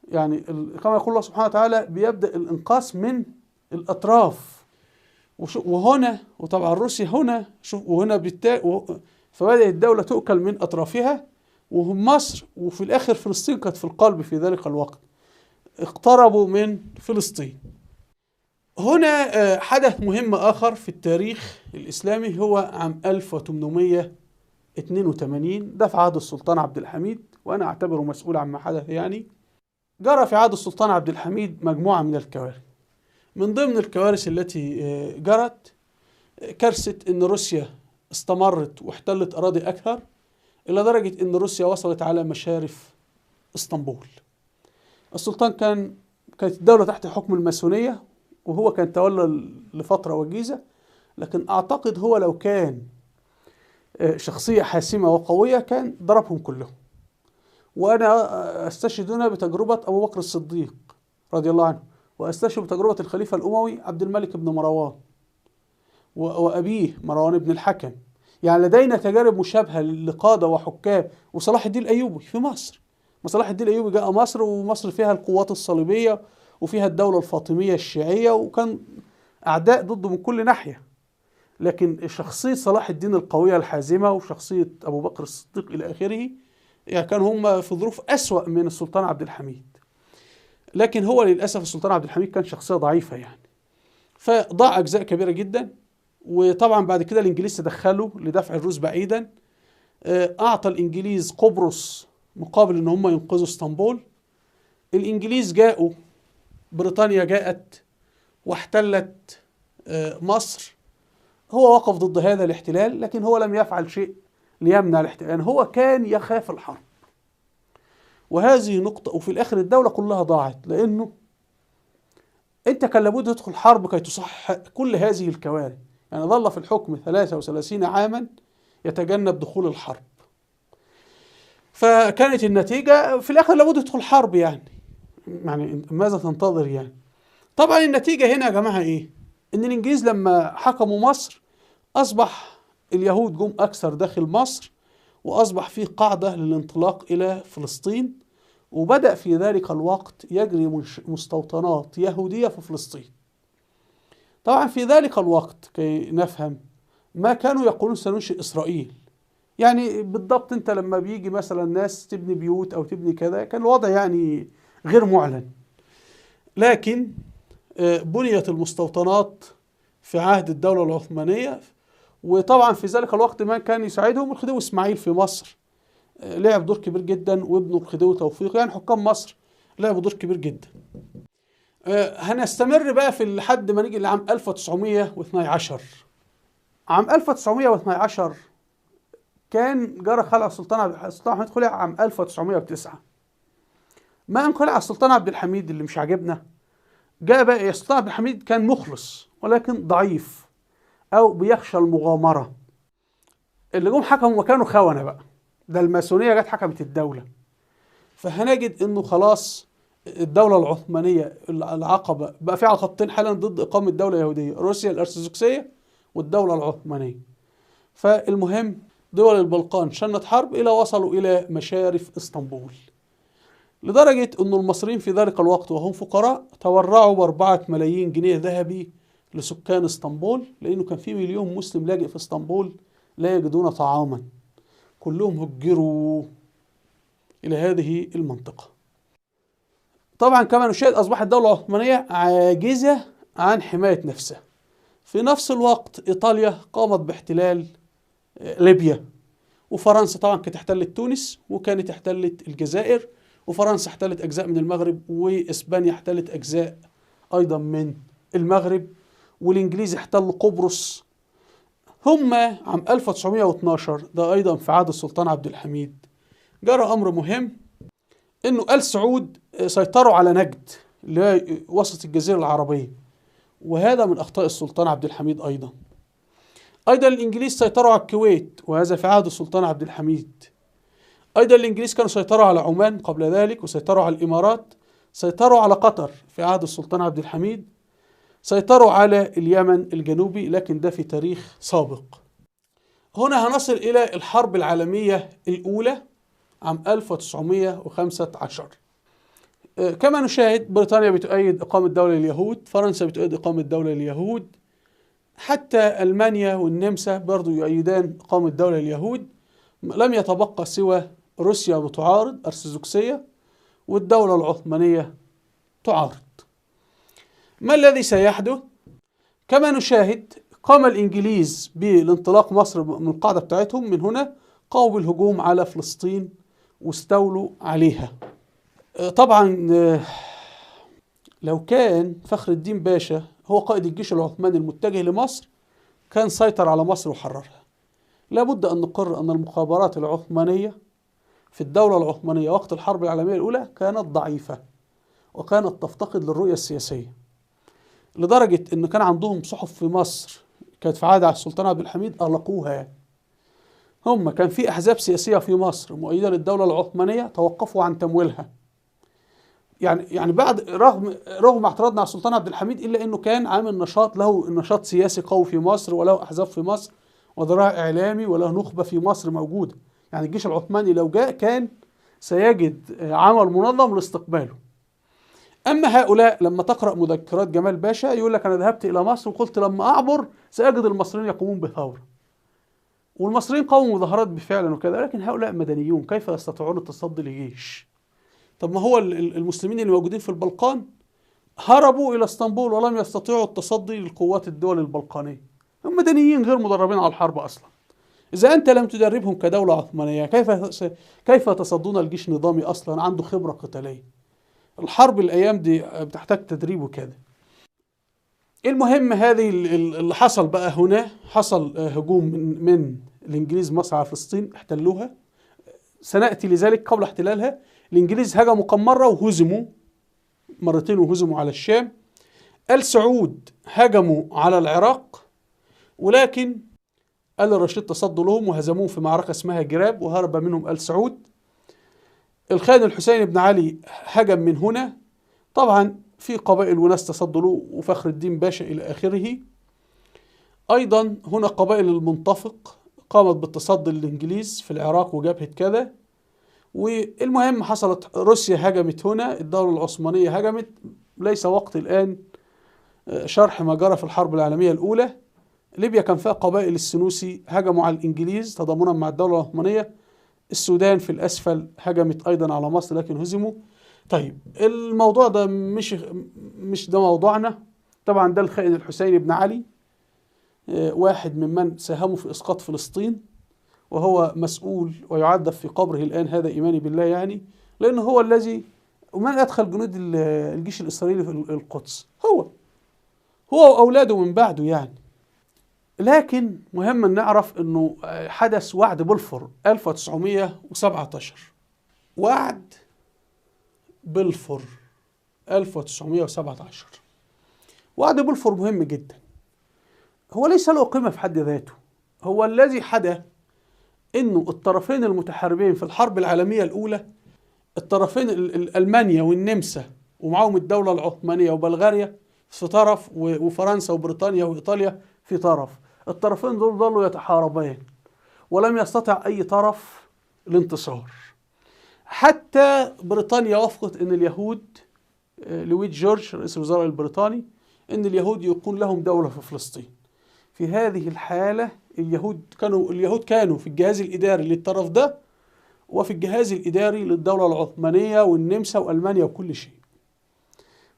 يعني كما يقول الله سبحانه وتعالى بيبدأ الانقاص من الأطراف. وهنا وطبعا روسيا هنا، شوف وهنا فبدأت الدولة تؤكل من أطرافها، وهم مصر، وفي الآخر فلسطين كانت في القلب في ذلك الوقت، اقتربوا من فلسطين. هنا حدث مهم آخر في التاريخ الإسلامي هو عام 1882، ده في عهد السلطان عبد الحميد، وأنا أعتبره مسؤول عما حدث. يعني جرى في عهد السلطان عبد الحميد مجموعة من الكوارث. من ضمن الكوارث التي جرت كارثة أن روسيا استمرت واحتلت أراضي أكثر، إلى درجة أن روسيا وصلت على مشارف اسطنبول. السلطان كانت الدولة تحت حكم الماسونية، وهو كان تولى لفترة وجيزة، لكن أعتقد هو لو كان شخصية حاسمة وقوية كان ضربهم كلهم. وأنا أستشهد هنا بتجربة أبو بكر الصديق رضي الله عنه، وأستشهد بتجربة الخليفة الأموي عبد الملك بن مروان وأبيه مروان بن الحكم. يعني لدينا تجارب مشابهة لقادة وحكام، وصلاح الدين الأيوبي في مصر. ما صلاح الدين الأيوبي جاء مصر، ومصر فيها القوات الصليبية وفيها الدولة الفاطمية الشيعية، وكان أعداء ضده من كل ناحية. لكن شخصية صلاح الدين القوية الحازمة وشخصية أبو بكر الصديق إلى آخره، يعني كانوا هم في ظروف أسوأ من السلطان عبد الحميد. لكن هو للأسف السلطان عبد الحميد كان شخصية ضعيفة يعني، فضاع أجزاء كبيرة جدا. وطبعا بعد كده الإنجليز تدخلوا لدفع الروس بعيدا، أعطى الإنجليز قبرص مقابل إن هم ينقذوا اسطنبول. الإنجليز جاءوا، بريطانيا جاءت واحتلت مصر. هو وقف ضد هذا الاحتلال، لكن هو لم يفعل شيء ليمنع الاحتلال، يعني هو كان يخاف الحرب. وهذه نقطة. وفي الآخر الدولة كلها ضاعت، لأنه أنت كان لابد تدخل حرب كي تصحح كل هذه الكوارث. يعني ظل في الحكم 33 عاما يتجنب دخول الحرب، فكانت النتيجة في الآخر لابد تدخل حرب. يعني ماذا تنتظر يعني؟ طبعا النتيجة هنا يا جماعة إيه؟ إن الإنجليز لما حكموا مصر أصبح اليهود جم أكثر داخل مصر، وأصبح فيه قاعدة للانطلاق إلى فلسطين، وبدأ في ذلك الوقت يجري مستوطنات يهودية في فلسطين. طبعا في ذلك الوقت كي نفهم ما كانوا يقولون سننشئ إسرائيل، يعني بالضبط أنت لما بيجي مثلا ناس تبني بيوت أو تبني كذا، كان الوضع يعني غير معلن. لكن بنيت المستوطنات في عهد الدولة العثمانية، وطبعا في ذلك الوقت ما كان يساعدهم الخديوي اسماعيل في مصر، لعب دور كبير جدا، وابنه الخديوي توفيق، يعني حكام مصر لعبوا دور كبير جدا. هنستمر بقى في لحد ما نيجي لعام 1912. عام 1912 كان جرى خلع السلطان عبد الحميد، خلع عام 1909. ما ان خلع السلطان عبد الحميد اللي مش عاجبنا، جاء بقى السلطان عبد الحميد كان مخلص ولكن ضعيف او بيخشى المغامرة. اللي جم حكموا وكانوا خونه بقى، ده الماسونيه جت حكمت الدولة. فهنجد انه خلاص الدولة العثمانية العقبة بقى، في عقبتين حالا ضد إقامة دولة يهودية، روسيا الأرثوذكسية والدولة العثمانية. فالمهم دول البلقان شنت حرب إلى وصلوا إلى مشارف اسطنبول، لدرجة أن المصريين في ذلك الوقت وهم فقراء تورعوا ب4 ملايين جنيه ذهبي لسكان اسطنبول، لأنه كان في 1 مليون مسلم لاجئ في اسطنبول لا يجدون طعاما، كلهم هجروا إلى هذه المنطقة. طبعا كما نشاهد أصبحت الدولة العثمانية عاجزة عن حماية نفسها. في نفس الوقت إيطاليا قامت باحتلال ليبيا، وفرنسا طبعا كانت احتلت تونس، وكانت احتلت الجزائر، وفرنسا احتلت أجزاء من المغرب، وإسبانيا احتلت أجزاء أيضا من المغرب، والإنجليز احتلوا قبرص. هم عام 1912، ده أيضا في عهد السلطان عبد الحميد، جرى أمر مهم، إنه آل سعود سيطروا على نجد اللي هي وسط الجزيرة العربية، وهذا من أخطاء السلطان عبد الحميد أيضا. أيضا الإنجليز سيطروا على الكويت، وهذا في عهد السلطان عبد الحميد. أيضا الإنجليز كانوا سيطروا على عمان قبل ذلك، وسيطروا على الإمارات، سيطروا على قطر في عهد السلطان عبد الحميد، سيطروا على اليمن الجنوبي، لكن ده في تاريخ سابق. هنا هنصل إلى الحرب العالمية الأولى عام 1915. كما نشاهد بريطانيا بتؤيد إقامة دولة لليهود، فرنسا بتؤيد إقامة دولة لليهود، حتى ألمانيا والنمسا برضو يؤيدان إقامة دولة لليهود. لم يتبقى سوى روسيا بتعارض أرثوذكسية، والدولة العثمانية تعارض. ما الذي سيحدث؟ كما نشاهد قام الإنجليز بالانطلاق مصر من القاعدة بتاعتهم من هنا، قاموا بالهجوم على فلسطين واستولوا عليها. طبعا لو كان فخر الدين باشا هو قائد الجيش العثماني المتجه لمصر كان سيطر على مصر وحررها. لابد أن نقر أن المخابرات العثمانية في الدولة العثمانية وقت الحرب العالمية الأولى كانت ضعيفة، وكانت تفتقد للرؤية السياسية، لدرجة أن كان عندهم صحف في مصر كانت في عهد السلطان عبد الحميد أغلقوها. هم كان في أحزاب سياسية في مصر مؤيدة للدولة العثمانية توقفوا عن تمويلها. يعني بعد رغم اعتراضنا على السلطان عبد الحميد إلا أنه كان عامل نشاط، له نشاط سياسي قوي في مصر، وله أحزاب في مصر، وذراع إعلامي، وله نخبة في مصر موجودة. يعني الجيش العثماني لو جاء كان سيجد عمل منظم لاستقباله. أما هؤلاء لما تقرأ مذكرات جمال باشا يقول لك أنا ذهبت إلى مصر وقلت لما أعبر سأجد المصريين يقومون بثورة، والمصريين قاموا مظاهرات بفعلا وكذا، لكن هؤلاء مدنيون كيف يستطيعون التصدي لجيش؟ طب ما هو المسلمين اللي موجودين في البلقان هربوا إلى اسطنبول ولم يستطيعوا التصدي للقوات الدول البلقانية، هم مدنيين غير مدربين على الحرب أصلا. إذا أنت لم تدربهم كدولة عثمانية كيف يتصدون الجيش نظامي أصلا عنده خبرة قتالية؟ الحرب الأيام دي بتحتاج تدريب وكذا. المهم هذه اللي حصل بقى هنا، حصل هجوم من الإنجليز مصر على فلسطين، احتلوها. سنأتي لذلك. قبل احتلالها الإنجليز هجموا كم مرة وهزموا مرتين، وهزموا على الشام. آل سعود هجموا على العراق، ولكن آل الرشيد تصدوا لهم وهزموهم في معركة اسمها جراب، وهرب منهم آل سعود. الخان الحسين بن علي هجم من هنا، طبعا في قبائل وناس تصدوا له، وفخر الدين باشا إلى آخره. أيضا هنا قبائل المنتفق قامت بالتصدي للإنجليز في العراق وجبهة كذا. والمهم حصلت روسيا هجمت هنا، الدولة العثمانية هجمت. ليس وقت الآن شرح ما جرى في الحرب العالمية الأولى. ليبيا كان فيها قبائل السنوسي هجموا على الإنجليز تضامنا مع الدولة العثمانية. السودان في الأسفل هجمت أيضا على مصر لكن هزموا. طيب الموضوع ده مش ده موضوعنا. طبعا ده الخائن الحسين بن علي، واحد ممن ساهموا في إسقاط فلسطين، وهو مسؤول ويعذب في قبره الآن، هذا إيماني بالله يعني، لأنه هو الذي ومن أدخل جنود الجيش الإسرائيلي في القدس، هو وأولاده من بعده يعني. لكن مهم أن نعرف أنه حدث وعد بلفور 1917. وعد بلفور 1917، وعد بلفور مهم جدا. هو ليس له قيمة في حد ذاته، هو الذي حدث أنه الطرفين المتحاربين في الحرب العالمية الأولى الطرفين ألمانيا والنمسا ومعاهم الدولة العثمانية وبلغاريا في طرف، وفرنسا وبريطانيا وإيطاليا في طرف. الطرفين دول ظلوا يتحاربان ولم يستطع أي طرف الانتصار، حتى بريطانيا وافقت أن اليهود، لويد جورج رئيس الوزراء البريطاني، أن اليهود يكون لهم دولة في فلسطين. في هذه الحالة اليهود كانوا في الجهاز الإداري للطرف ده، وفي الجهاز الإداري للدولة العثمانية والنمسا وألمانيا وكل شيء.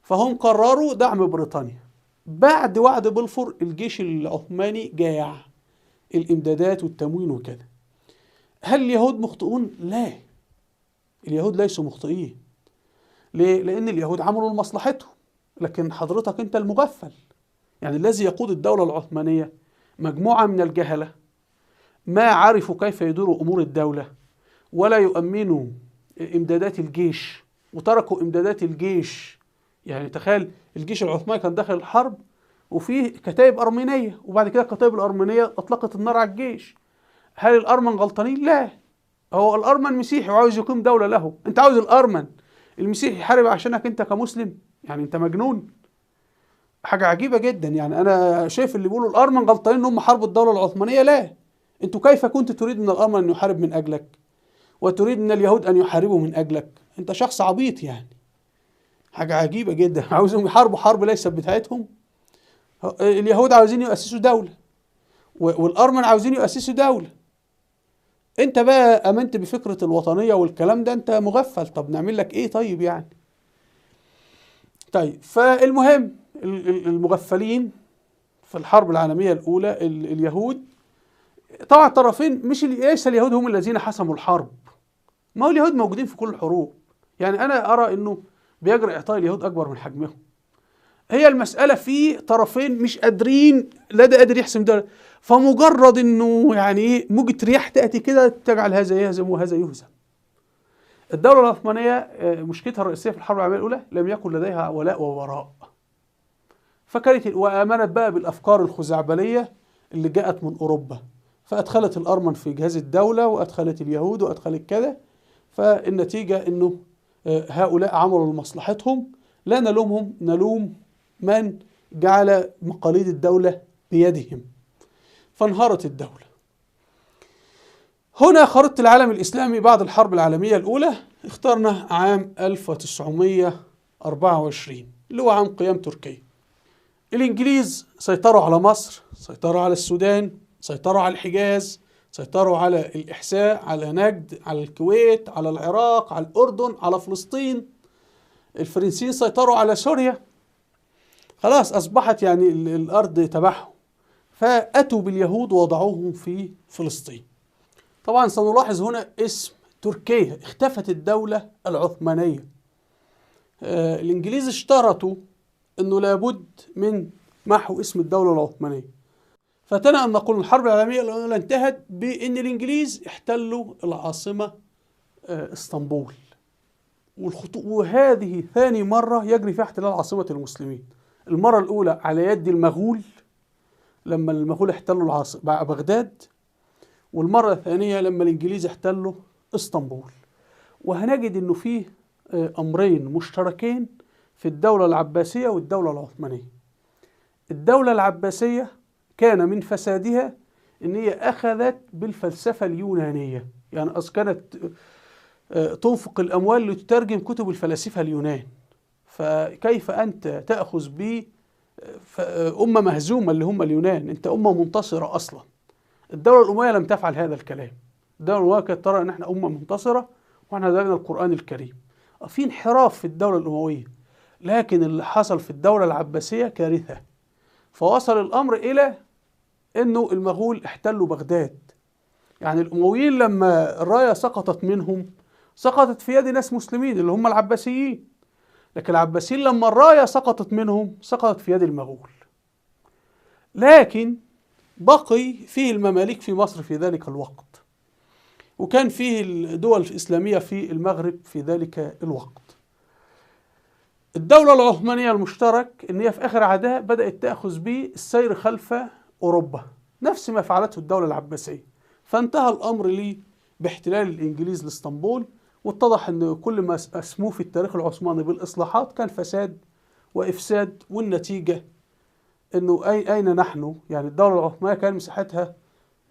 فهم قرروا دعم بريطانيا. بعد وعد بلفور الجيش العثماني جاع الإمدادات والتموين وكذا. هل اليهود مخطئون؟ لا، اليهود ليسوا مخطئين. ليه؟ لأن اليهود عملوا لمصلحتهم، لكن حضرتك أنت المغفل. يعني الذي يقود الدولة العثمانية مجموعة من الجهلة ما عرفوا كيف يديروا أمور الدولة ولا يؤمنوا إمدادات الجيش، وتركوا إمدادات الجيش. يعني تخيل الجيش العثماني كان داخل الحرب وفيه كتائب أرمينية، وبعد كده الكتائب الأرمينية أطلقت النار على الجيش. هل الأرمن غلطانين؟ لا، هو الأرمن مسيحي وعاوز يقيم دولة له. أنت عاوز الأرمن المسيحي يحارب عشانك أنت كمسلم؟ يعني أنت مجنون. حاجة عجيبة جدا. يعني أنا شايف اللي بيقولوا الأرمن غلطانين إن هم حاربوا الدولة العثمانية، لا، أنتوا كيف كنت تريد من الأرمن أن يحارب من أجلك وتريد من اليهود أن يحاربوا من أجلك؟ أنت شخص عبيط. يعني حاجة عجيبة جدا. عاوزهم يحاربوا حرب ليست بتاعتهم. اليهود عاوزين يؤسسوا دولة والأرمن عاوزين يؤسسوا دولة. أنت بقى أمنت بفكرة الوطنية والكلام ده، أنت مغفل. طب نعمل لك إيه طيب يعني؟ طيب، فالمهم المغفلين في الحرب العالمية الأولى اليهود، طبعا الطرفين مش ليس اليهود هم الذين حسموا الحرب، ما هو اليهود موجودين في كل الحروب. يعني أنا أرى أنه بيجري إعطاء اليهود أكبر من حجمهم. هي المسألة في طرفين مش قادرين، لا ده قادر يحسم ده، فمجرد أنه يعني إيه موجة رياح تأتي كده تجعل هذا يهزم وهذا يهزم. الدولة العثمانية مشكلتها الرئيسية في الحرب العالمية الأولى لم يكن لديها ولاء ووراء، فكانت وآمنت بقى بالأفكار الخزعبلية اللي جاءت من أوروبا، فأدخلت الأرمن في جهاز الدولة وأدخلت اليهود وأدخلت كذا. فالنتيجة أنه هؤلاء عملوا لمصلحتهم، لا نلومهم، نلوم من جعل مقاليد الدولة بيدهم، فانهارت الدولة. هنا خريطة العالم الإسلامي بعد الحرب العالمية الأولى، اخترنا عام 1924 اللي هو عام قيام تركيا. الإنجليز سيطروا على مصر، سيطروا على السودان، سيطروا على الحجاز، سيطروا على الإحساء، على نجد، على الكويت، على العراق، على الأردن، على فلسطين. الفرنسيين سيطروا على سوريا. خلاص أصبحت يعني الأرض تبعهم، فأتوا باليهود ووضعوهم في فلسطين. طبعا سنلاحظ هنا اسم تركيا، اختفت الدولة العثمانية. الإنجليز اشترطوا أنه لابد من محو اسم الدولة العثمانية. فاتنا أن نقول الحرب العالمية الأولى انتهت بأن الإنجليز احتلوا العاصمة اسطنبول، وهذه ثاني مرة يجري فيها احتلال عاصمة المسلمين. المرة الأولى على يد المغول لما المغول احتلوا بغداد، والمرة الثانية لما الإنجليز احتلوا اسطنبول. وهنجد أنه فيه أمرين مشتركين في الدولة العباسية والدولة العثمانية. الدولة العباسية كان من فسادها أن هي أخذت بالفلسفة اليونانية، يعني كانت تنفق الأموال لتترجم كتب الفلاسفة اليونان. فكيف أنت تأخذ بأمة مهزومة اللي هم اليونان؟ أنت أمة منتصرة أصلا. الدولة الأموية لم تفعل هذا الكلام. الدولة الأموية كانت ترى أن احنا أمة منتصرة وإحنا لدينا القرآن الكريم. في انحراف في الدولة الأموية، لكن اللي حصل في الدولة العباسية كارثة. فوصل الأمر إلى أنه المغول احتلوا بغداد. يعني الأمويين لما الراية سقطت منهم سقطت في يد ناس مسلمين اللي هم العباسيين، لكن العباسيين لما الراية سقطت منهم سقطت في يد المغول. لكن بقي فيه المماليك في مصر في ذلك الوقت، وكان فيه الدول الإسلامية في المغرب في ذلك الوقت. الدولة العثمانية المشترك إن هي في آخر عهدها بدأت تأخذ بالسير خلف أوروبا، نفس ما فعلته الدولة العباسية. فانتهى الأمر لي باحتلال الإنجليز لإسطنبول واتضح أن كل ما أسموه في التاريخ العثماني بالإصلاحات كان فساد وإفساد، والنتيجة أنه أين نحن؟ يعني الدولة العثمانية كان مساحتها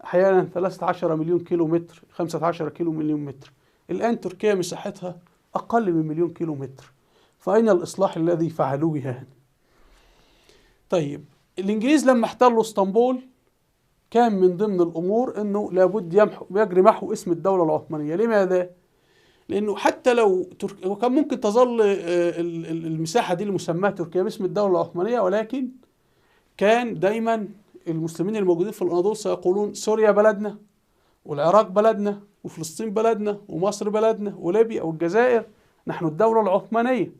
أحيانا 13 مليون كيلو متر، 15 كيلو مليون متر، الآن تركيا مساحتها أقل من مليون كيلو متر، فأين الإصلاح الذي فعلوه يعني؟ طيب الإنجليز لما احتلوا اسطنبول كان من ضمن الأمور أنه لابد يجري محو اسم الدولة العثمانية. لماذا؟ لأنه حتى لو وكان ممكن تظل المساحة دي المسماة تركيا باسم الدولة العثمانية، ولكن كان دايما المسلمين الموجودين في الأناضول سيقولون سوريا بلدنا، والعراق بلدنا، وفلسطين بلدنا، ومصر بلدنا، وليبيا والجزائر، نحن الدولة العثمانية.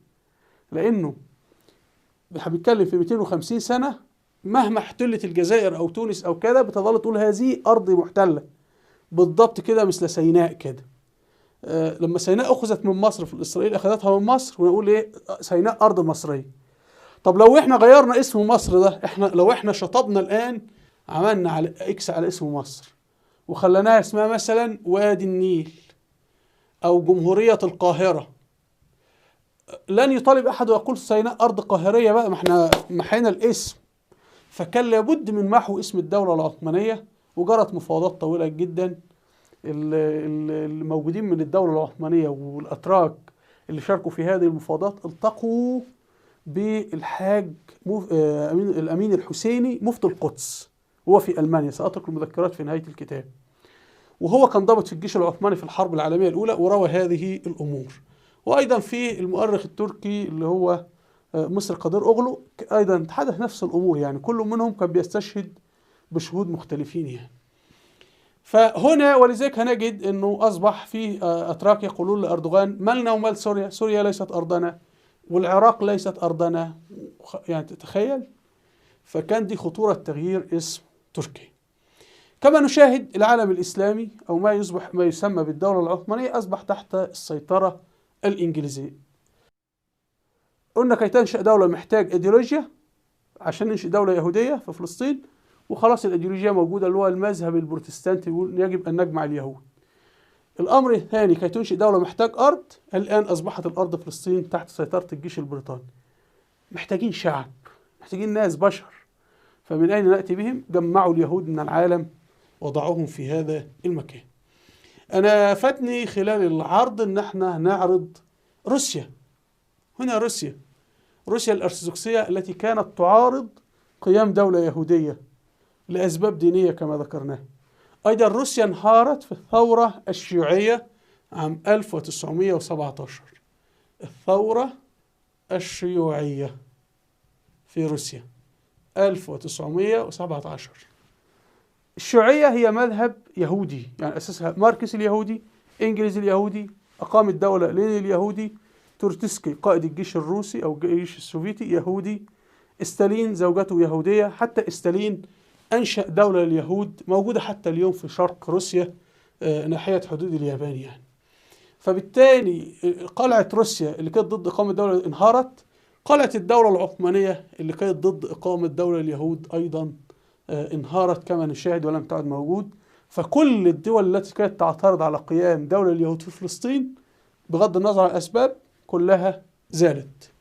لأنه احنا بنتكلم في 250 سنة، مهما احتلت الجزائر أو تونس أو كذا بتظل تقول هذه أرض محتلة، بالضبط كده مثل سيناء كده. لما سيناء أخذت من مصر في إسرائيل أخذتها من مصر، ونقول إيه؟ سيناء أرض مصرية. طب لو احنا غيرنا اسم مصر ده، احنا لو احنا شطبنا الآن عملنا على X على اسم مصر وخليناها اسمها مثلا وادي النيل أو جمهورية القاهرة، لن يطالب أحد ويقول سيناء أرض قاهرية بقى، ما احنا محينا الاسم. فكان لابد من محو اسم الدولة العثمانية، وجرت مفاوضات طويلة جدا. الموجودين من الدولة العثمانية والأتراك اللي شاركوا في هذه المفاوضات التقوا بالحاج الأمين الحسيني مفتي القدس، وهو في ألمانيا، سأترك المذكرات في نهاية الكتاب. وهو كان ضابط في الجيش العثماني في الحرب العالمية الأولى وروى هذه الأمور. وأيضا في المؤرخ التركي اللي هو مصر قدير أغلو أيضا تحدث نفس الأمور، يعني كل منهم كان بيستشهد بشهود مختلفين يعني. فهنا ولذلك هنجد أنه أصبح في أتراك يقولون لأردوغان مالنا ومال سوريا، سوريا ليست أرضنا والعراق ليست أرضنا، يعني تتخيل. فكان دي خطورة تغيير اسم تركيا. كما نشاهد العالم الإسلامي أو ما يسمى بالدولة العثمانية أصبح تحت السيطرة الإنجليزية. قلنا كي تنشأ دولة محتاج إيديولوجيا عشان ننشئ دولة يهودية في فلسطين، وخلاص الإيديولوجيا موجودة اللي هو المذهب البروتستانتي يقول يجب أن نجمع اليهود. الأمر الثاني كي تنشئ دولة محتاج أرض، الآن أصبحت الأرض فلسطين تحت سيطرة الجيش البريطاني. محتاجين شعب، محتاجين ناس بشر، فمن أين نأتي بهم؟ جمعوا اليهود من العالم وضعوهم في هذا المكان. أنا فاتني خلال العرض أن احنا نعرض روسيا. هنا روسيا، روسيا الأرثوذكسية التي كانت تعارض قيام دولة يهودية لأسباب دينية كما ذكرناها. أيضا روسيا انهارت في الثورة الشيوعية عام 1917. الثورة الشيوعية في روسيا 1917. الشيوعية هي مذهب يهودي، يعني أسسها ماركس اليهودي، إنجلز اليهودي، أقام الدولة لينين اليهودي، تروتسكي قائد الجيش الروسي أو الجيش السوفيتي يهودي، ستالين زوجته يهودية، حتى ستالين أنشأ دولة لليهود موجودة حتى اليوم في شرق روسيا ناحية حدود اليابان يعني. فبالتالي قلعة روسيا اللي كانت ضد إقامة دولة انهارت، قلعة الدولة العثمانية اللي كانت ضد إقامة دولة اليهود أيضا انهارت كما نشاهد ولم تعد موجود. فكل الدول التي كانت تعترض على قيام دولة اليهود في فلسطين بغض النظر عن الأسباب كلها زالت.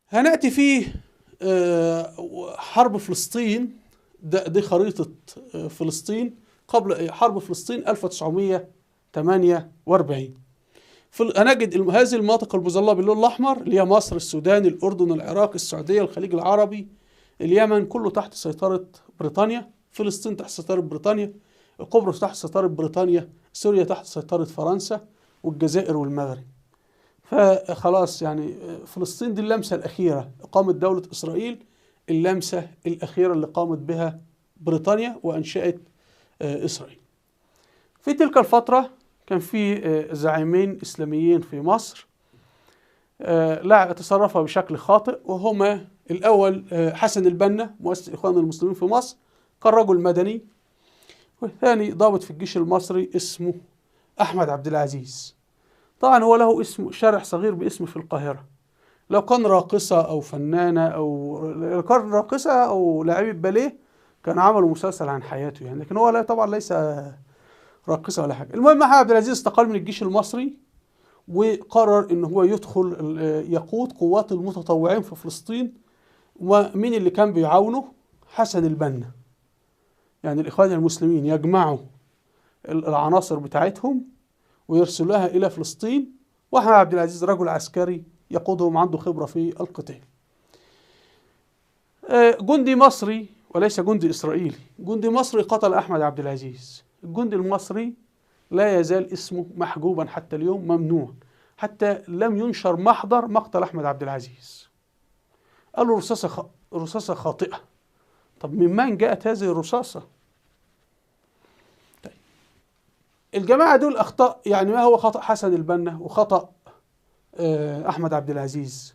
هنأتي في حرب فلسطين، دي خريطة فلسطين قبل حرب فلسطين 1948. هنجد هذه المناطق المظلة باللون الأحمر اللي هي مصر، السودان، الأردن، العراق، السعودية، الخليج العربي، اليمن، كله تحت سيطرة بريطانيا. فلسطين تحت سيطرة بريطانيا، قبرص تحت سيطرة بريطانيا، سوريا تحت سيطرة فرنسا، والجزائر والمغرب. فخلاص يعني فلسطين دي اللمسة الأخيرة، إقامة دولة إسرائيل اللمسة الأخيرة اللي قامت بها بريطانيا وأنشأت إسرائيل. في تلك الفترة كان في زعيمين إسلاميين في مصر لا تصرفا بشكل خاطئ، وهما الأول حسن البنا مؤسس الإخوان المسلمين في مصر، كان رجل مدني، والثاني ضابط في الجيش المصري اسمه أحمد عبد العزيز. طبعا هو له اسم شارع صغير باسمه في القاهرة. لو كان راقصة أو فنانة أو لو كان راقصة أو لاعبة باليه كان عملوا مسلسل عن حياته يعني، لكن هو لا طبعا ليس راقصة ولا حاجة. المهم أحمد عبد العزيز استقال من الجيش المصري وقرر ان هو يدخل يقود قوات المتطوعين في فلسطين. ومين اللي كان بيعاونه؟ حسن البنا. يعني الإخوان المسلمين يجمعوا العناصر بتاعتهم ويرسلوها إلى فلسطين، وأحمد عبد العزيز رجل عسكري يقودهم، عنده خبرة في القتال. جندي مصري وليس جندي إسرائيلي، جندي مصري قتل أحمد عبد العزيز. الجندي المصري لا يزال اسمه محجوبا حتى اليوم، ممنوع، حتى لم ينشر محضر مقتل أحمد عبد العزيز. قالوا رصاصة خاطئة. طب من من جاءت هذه الرصاصة؟ طيب الجماعة دول أخطاء، يعني ما هو خطأ حسن البنا وخطأ أحمد عبد العزيز؟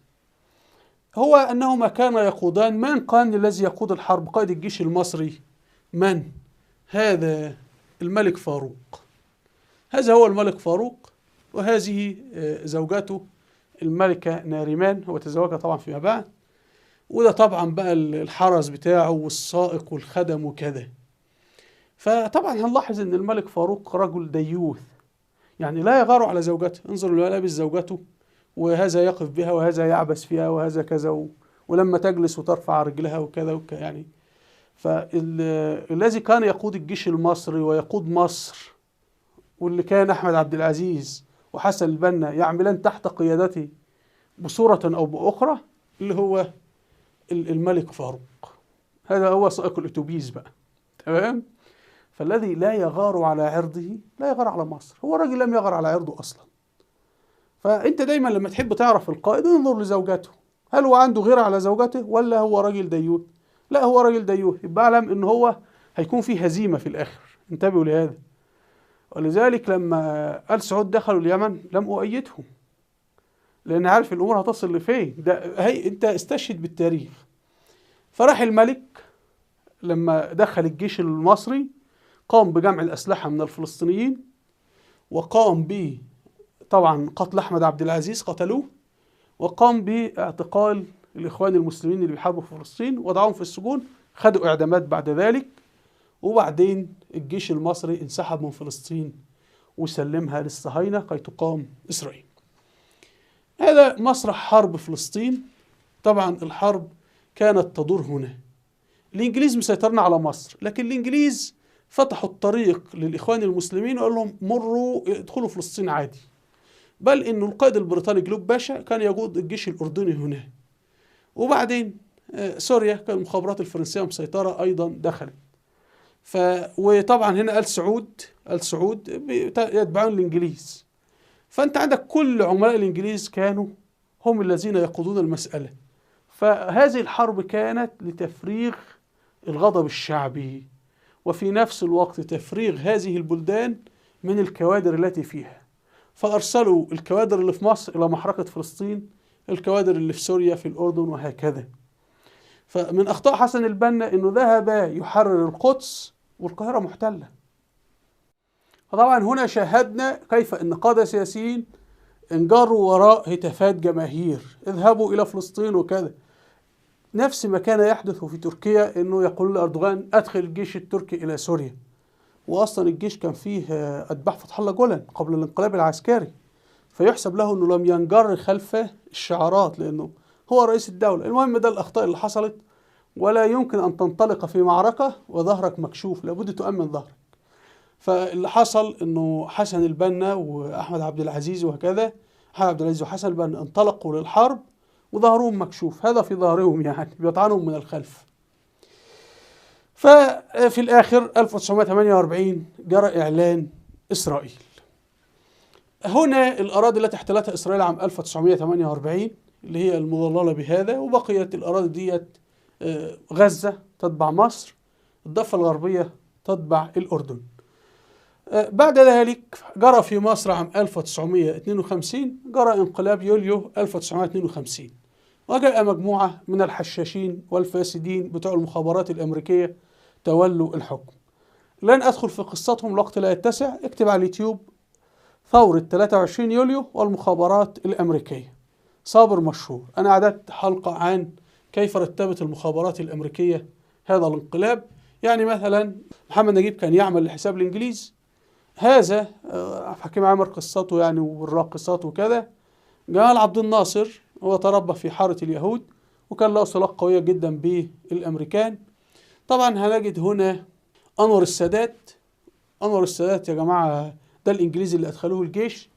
هو أنهما كانا يقودان. من كان الذي يقود الحرب؟ قائد الجيش المصري من؟ هذا الملك فاروق. هذا هو الملك فاروق، وهذه زوجته الملكة ناريمان، هو تزوجها طبعا فيما بعد. وده طبعا بقى الحرس بتاعه والسائق والخدم وكذا. فطبعا هنلاحظ ان الملك فاروق رجل ديوث، يعني لا يغار على زوجته. انظر له لابس زوجته، وهذا يقف بها وهذا يعبس فيها وهذا كذا، ولما تجلس وترفع رجلها وكذا وكذا يعني. فالذي كان يقود الجيش المصري ويقود مصر، واللي كان أحمد عبد العزيز وحسن البنا يعملان تحت قيادته بصورة أو بأخرى، اللي هو الملك فاروق. هذا هو سائق الأتوبيس بقى، تمام؟ فالذي لا يغار على عرضه لا يغار على مصر. هو الراجل لم يغار على عرضه أصلا. فأنت دايما لما تحب تعرف القائد انظر لزوجته، هل هو عنده غيرة على زوجته ولا هو راجل ديوث؟ لا، هو راجل ديوث، يبقى اعلم ان هو هيكون فيه هزيمة في الآخر. انتبهوا لهذا. ولذلك لما آل سعود دخلوا اليمن لم أؤيدهم، لأن عارف الأمور هتصل لفين. ده هي أنت استشهد بالتاريخ. فراح الملك لما دخل الجيش المصري قام بجمع الأسلحة من الفلسطينيين، وقام ب طبعا قتل أحمد عبد العزيز، قتلوه، وقام باعتقال الإخوان المسلمين اللي بيحاربوا في فلسطين وضعهم في السجون، خدوا إعدامات بعد ذلك. وبعدين الجيش المصري انسحب من فلسطين وسلمها للصهاينة كي تقام إسرائيل. هذا مسرح حرب فلسطين. طبعا الحرب كانت تدور هنا. الإنجليز مسيطرنا على مصر، لكن الإنجليز فتحوا الطريق للإخوان المسلمين وقال لهم مروا ادخلوا فلسطين عادي. بل إنه القائد البريطاني جلوب باشا كان يقود الجيش الأردني هنا. وبعدين سوريا كان المخابرات الفرنسية مسيطرة أيضا دخلت. وطبعا هنا آل سعود، آل سعود يتبعون الإنجليز. فأنت عندك كل عملاء الإنجليز كانوا هم الذين يقودون المسألة. فهذه الحرب كانت لتفريغ الغضب الشعبي، وفي نفس الوقت تفريغ هذه البلدان من الكوادر التي فيها. فأرسلوا الكوادر اللي في مصر إلى محرقة فلسطين، الكوادر اللي في سوريا في الأردن، وهكذا. فمن أخطاء حسن البنا أنه ذهب يحرر القدس والقاهرة محتلة. فطبعا هنا شاهدنا كيف أن قادة سياسيين انجروا وراء هتافات جماهير، اذهبوا إلى فلسطين وكذا. نفس ما كان يحدث في تركيا، أنه يقول لأردوغان أدخل الجيش التركي إلى سوريا، وأصلا الجيش كان فيه أتباع فتح الله جولان قبل الانقلاب العسكري، فيحسب له أنه لم ينجر خلف الشعارات لأنه هو رئيس الدولة. المهم ده الأخطاء اللي حصلت، ولا يمكن أن تنطلق في معركة وظهرك مكشوف، لابد تؤمن ظهرك. فاللي حصل أنه حسن البنا وأحمد عبد العزيز وهكذا، أحمد عبد العزيز وحسن البنا انطلقوا للحرب وظهرهم مكشوف، هذا في ظهرهم يعني بيطعنهم من الخلف. ففي الآخر 1948 جرى إعلان إسرائيل. هنا الأراضي التي احتلتها إسرائيل عام 1948 اللي هي المظللة بهذا، وبقيت الأراضي ديت غزة تتبع مصر، الضفة الغربية تتبع الأردن. بعد ذلك جرى في مصر عام 1952 جرى انقلاب يوليو 1952، وجاء مجموعة من الحشاشين والفاسدين بتوع المخابرات الأمريكية تولوا الحكم. لن أدخل في قصتهم، الوقت لا يتسع. اكتب على اليوتيوب ثورة 23 يوليو والمخابرات الأمريكية، صابر مشهور. أنا أعددت حلقة عن كيف رتبت المخابرات الأمريكية هذا الانقلاب. يعني مثلا محمد نجيب كان يعمل لحساب الإنجليز، هذا حكيم عامر قصته يعني والراقصات وكذا. جمال عبد الناصر هو تربى في حارة اليهود وكان له صلات قوية جدا بالأمريكان. طبعا هنجد هنا أنور السادات. أنور السادات يا جماعة ده الإنجليزي اللي أدخلوه الجيش،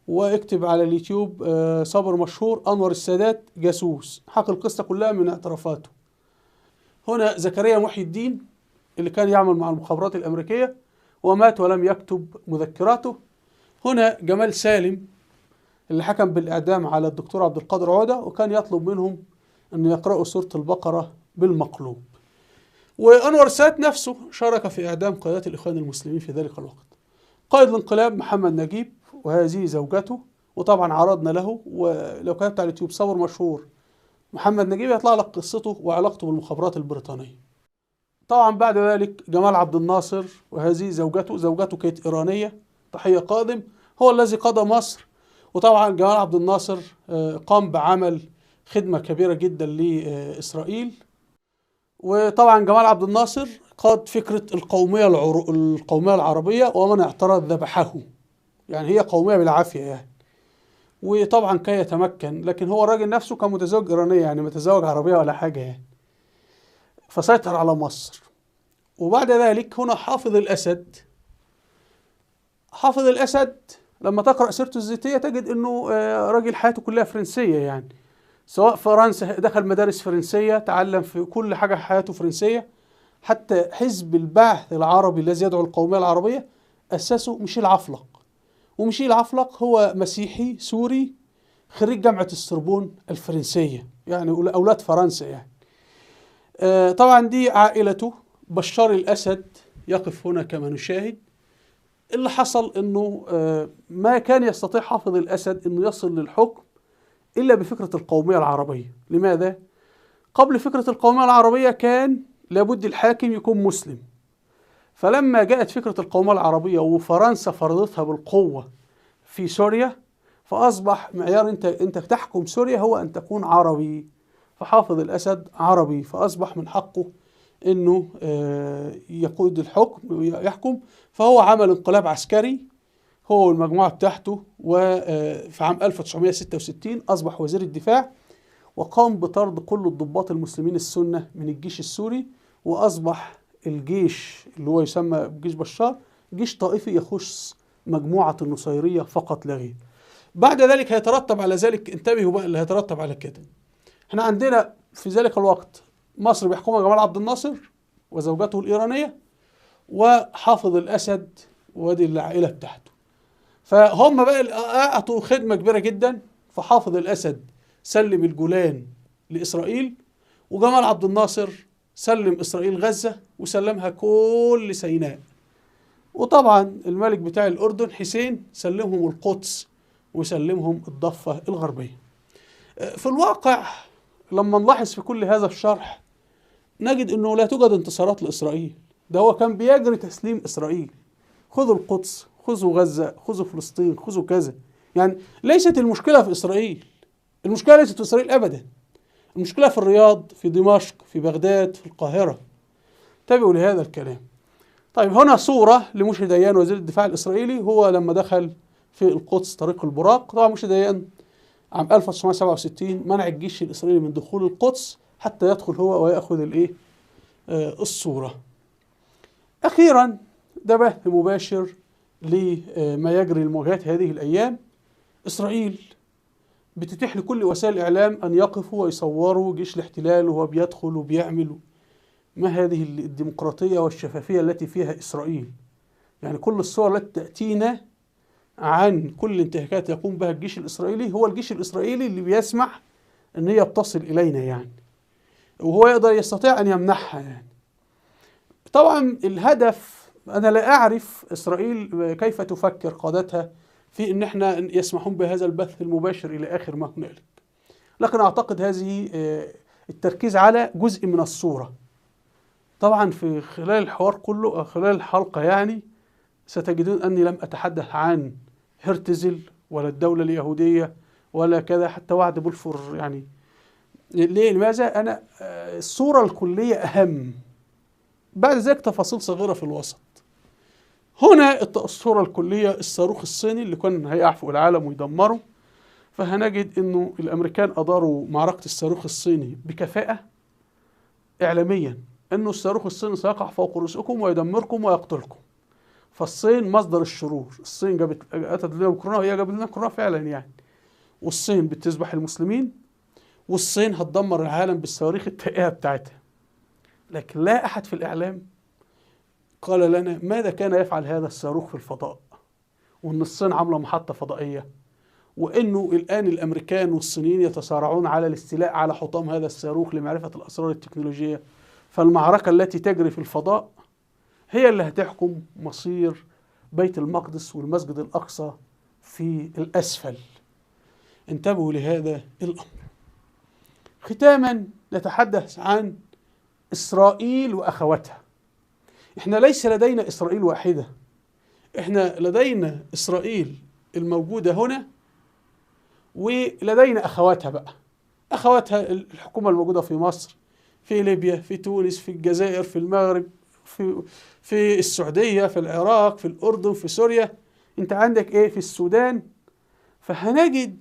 واكتب على اليوتيوب صبر مشهور أنور السادات جاسوس، حكى القصة كلها من اعترافاته. هنا زكريا محي الدين اللي كان يعمل مع المخابرات الأمريكية ومات ولم يكتب مذكراته. هنا جمال سالم اللي حكم بالإعدام على الدكتور عبد القادر عودة وكان يطلب منهم أن يقرأوا سورة البقرة بالمقلوب. وأنور السادات نفسه شارك في إعدام قيادات الإخوان المسلمين في ذلك الوقت. قائد الانقلاب محمد نجيب وهذه زوجته، وطبعا عرضنا له، ولو كتبت على اليوتيوب صور مشهور محمد نجيب يطلع لك قصته وعلاقته بالمخابرات البريطانية. طبعا بعد ذلك جمال عبد الناصر وهذه زوجته، زوجته كانت إيرانية تحية قادم، هو الذي قاد مصر. وطبعا جمال عبد الناصر قام بعمل خدمة كبيرة جدا لإسرائيل. وطبعا جمال عبد الناصر قاد فكرة القومية العربية، ومن اعترض ذبحه، يعني هي قومية بالعافية يعني. وطبعا كي يتمكن، لكن هو الراجل نفسه كان متزوج إيرانية، يعني متزوج عربية ولا حاجة يعني، فسيطر على مصر. وبعد ذلك هنا حافظ الأسد. حافظ الأسد لما تقرأ سيرته الذاتية تجد أنه راجل حياته كلها فرنسية، يعني سواء فرنسا، دخل مدارس فرنسية، تعلم في كل حاجة حياته فرنسية. حتى حزب البعث العربي الذي يدعو القومية العربية أسسه ميشيل عفلق، وميشيل عفلق هو مسيحي سوري خريج جامعة السوربون الفرنسية، يعني أولاد فرنسا يعني. طبعا دي عائلته. بشار الأسد يقف هنا كما نشاهد. اللي حصل أنه ما كان يستطيع حافظ الأسد أنه يصل للحكم إلا بفكرة القومية العربية. لماذا؟ قبل فكرة القومية العربية كان لابد الحاكم يكون مسلم. فلما جاءت فكرة القومية العربية وفرنسا فرضتها بالقوة في سوريا، فأصبح معيار أنت تحكم سوريا هو أن تكون عربي. فحافظ الأسد عربي، فأصبح من حقه أنه يقود الحكم ويحكم. فهو عمل انقلاب عسكري هو والمجموعة بتاعته، وفي عام 1966 أصبح وزير الدفاع، وقام بطرد كل الضباط المسلمين السنة من الجيش السوري، وأصبح الجيش اللي هو يسمى بجيش بشار جيش طائفي يخص مجموعة النصيرية فقط لا غير. بعد ذلك هيترتب على ذلك، انتبهوا بقى اللي هيترتب على كده. احنا عندنا في ذلك الوقت مصر بيحكمها جمال عبد الناصر وزوجته الإيرانية وحافظ الأسد وادي العائلة بتاعته. فهم بقى أعطوا خدمة كبيرة جدا. فحافظ الأسد سلم الجولان لإسرائيل، وجمال عبد الناصر سلم إسرائيل غزة وسلمها كل سيناء. وطبعا الملك بتاع الأردن حسين سلمهم القدس وسلمهم الضفة الغربية. في الواقع لما نلاحظ في كل هذا الشرح نجد أنه لا توجد انتصارات لإسرائيل. ده هو كان بيجري تسليم إسرائيل، خذوا القدس، خذوا غزة، خذوا فلسطين، خذوا كذا. يعني ليست المشكلة في إسرائيل، المشكلة ليست في إسرائيل أبدا، المشكلة في الرياض، في دمشق، في بغداد، في القاهرة. انتبهوا لهذا الكلام. طيب هنا صورة لموشي ديان وزير الدفاع الإسرائيلي، هو لما دخل في القدس طريق البراق. طبعا موشي ديان عام 1967 منع الجيش الإسرائيلي من دخول القدس حتى يدخل هو ويأخذ الإيه؟ الصورة. أخيرا ده بث مباشر لما يجري المواجهات هذه الأيام. إسرائيل بتتيح لكل وسائل الإعلام أن يقفوا ويصوروا جيش الاحتلال وهو بيدخل وبيعمل. ما هذه الديمقراطية والشفافية التي فيها إسرائيل؟ يعني كل الصور التي تأتينا عن كل الانتهاكات يقوم بها الجيش الإسرائيلي، هو الجيش الإسرائيلي اللي بيسمح أن هي بتصل إلينا يعني، وهو يقدر يستطيع أن يمنحها يعني. طبعا الهدف، أنا لا أعرف إسرائيل كيف تفكر قادتها في أن احنا يسمحون بهذا البث المباشر إلى آخر ما هنالك، لكن أعتقد هذه التركيز على جزء من الصورة. طبعا في خلال الحوار كله، خلال الحلقة يعني، ستجدون أني لم أتحدث عن هرتزل ولا الدولة اليهودية ولا كذا، حتى وعد بلفور يعني. ليه؟ لماذا؟ أنا الصورة الكلية أهم، بعد ذلك تفاصيل صغيرة في الوسط. هنا الصورة الكلية، الصاروخ الصيني اللي كان هيقع فوق العالم ويدمره. فهنجد انه الامريكان اداروا معركة الصاروخ الصيني بكفاءة اعلاميا، انه الصاروخ الصيني سيقع فوق رؤوسكم ويدمركم ويقتلكم. فالصين مصدر الشرور، الصين جابت اتت لنا كورونا، وهي جابت لنا كورونا فعلا يعني. والصين بتذبح المسلمين، والصين هتدمر العالم بالصواريخ التائهة بتاعتها. لكن لا احد في الاعلام قال لنا ماذا كان يفعل هذا الصاروخ في الفضاء، وان الصين عامله محطة فضائية، وانه الان الامريكان والصينيين يتصارعون على الاستيلاء على حطام هذا الصاروخ لمعرفة الاسرار التكنولوجية. فالمعركه التي تجري في الفضاء هي اللي هتحكم مصير بيت المقدس والمسجد الاقصى في الاسفل. انتبهوا لهذا الامر. ختاما نتحدث عن اسرائيل واخواتها. احنا ليس لدينا اسرائيل واحدة، احنا لدينا اسرائيل الموجودة هنا، ولدينا اخواتها بقى. اخواتها الحكومة الموجودة في مصر، في ليبيا، في تونس، في الجزائر، في المغرب، في السعودية، في العراق، في الاردن، في سوريا، انت عندك ايه في السودان. فهنجد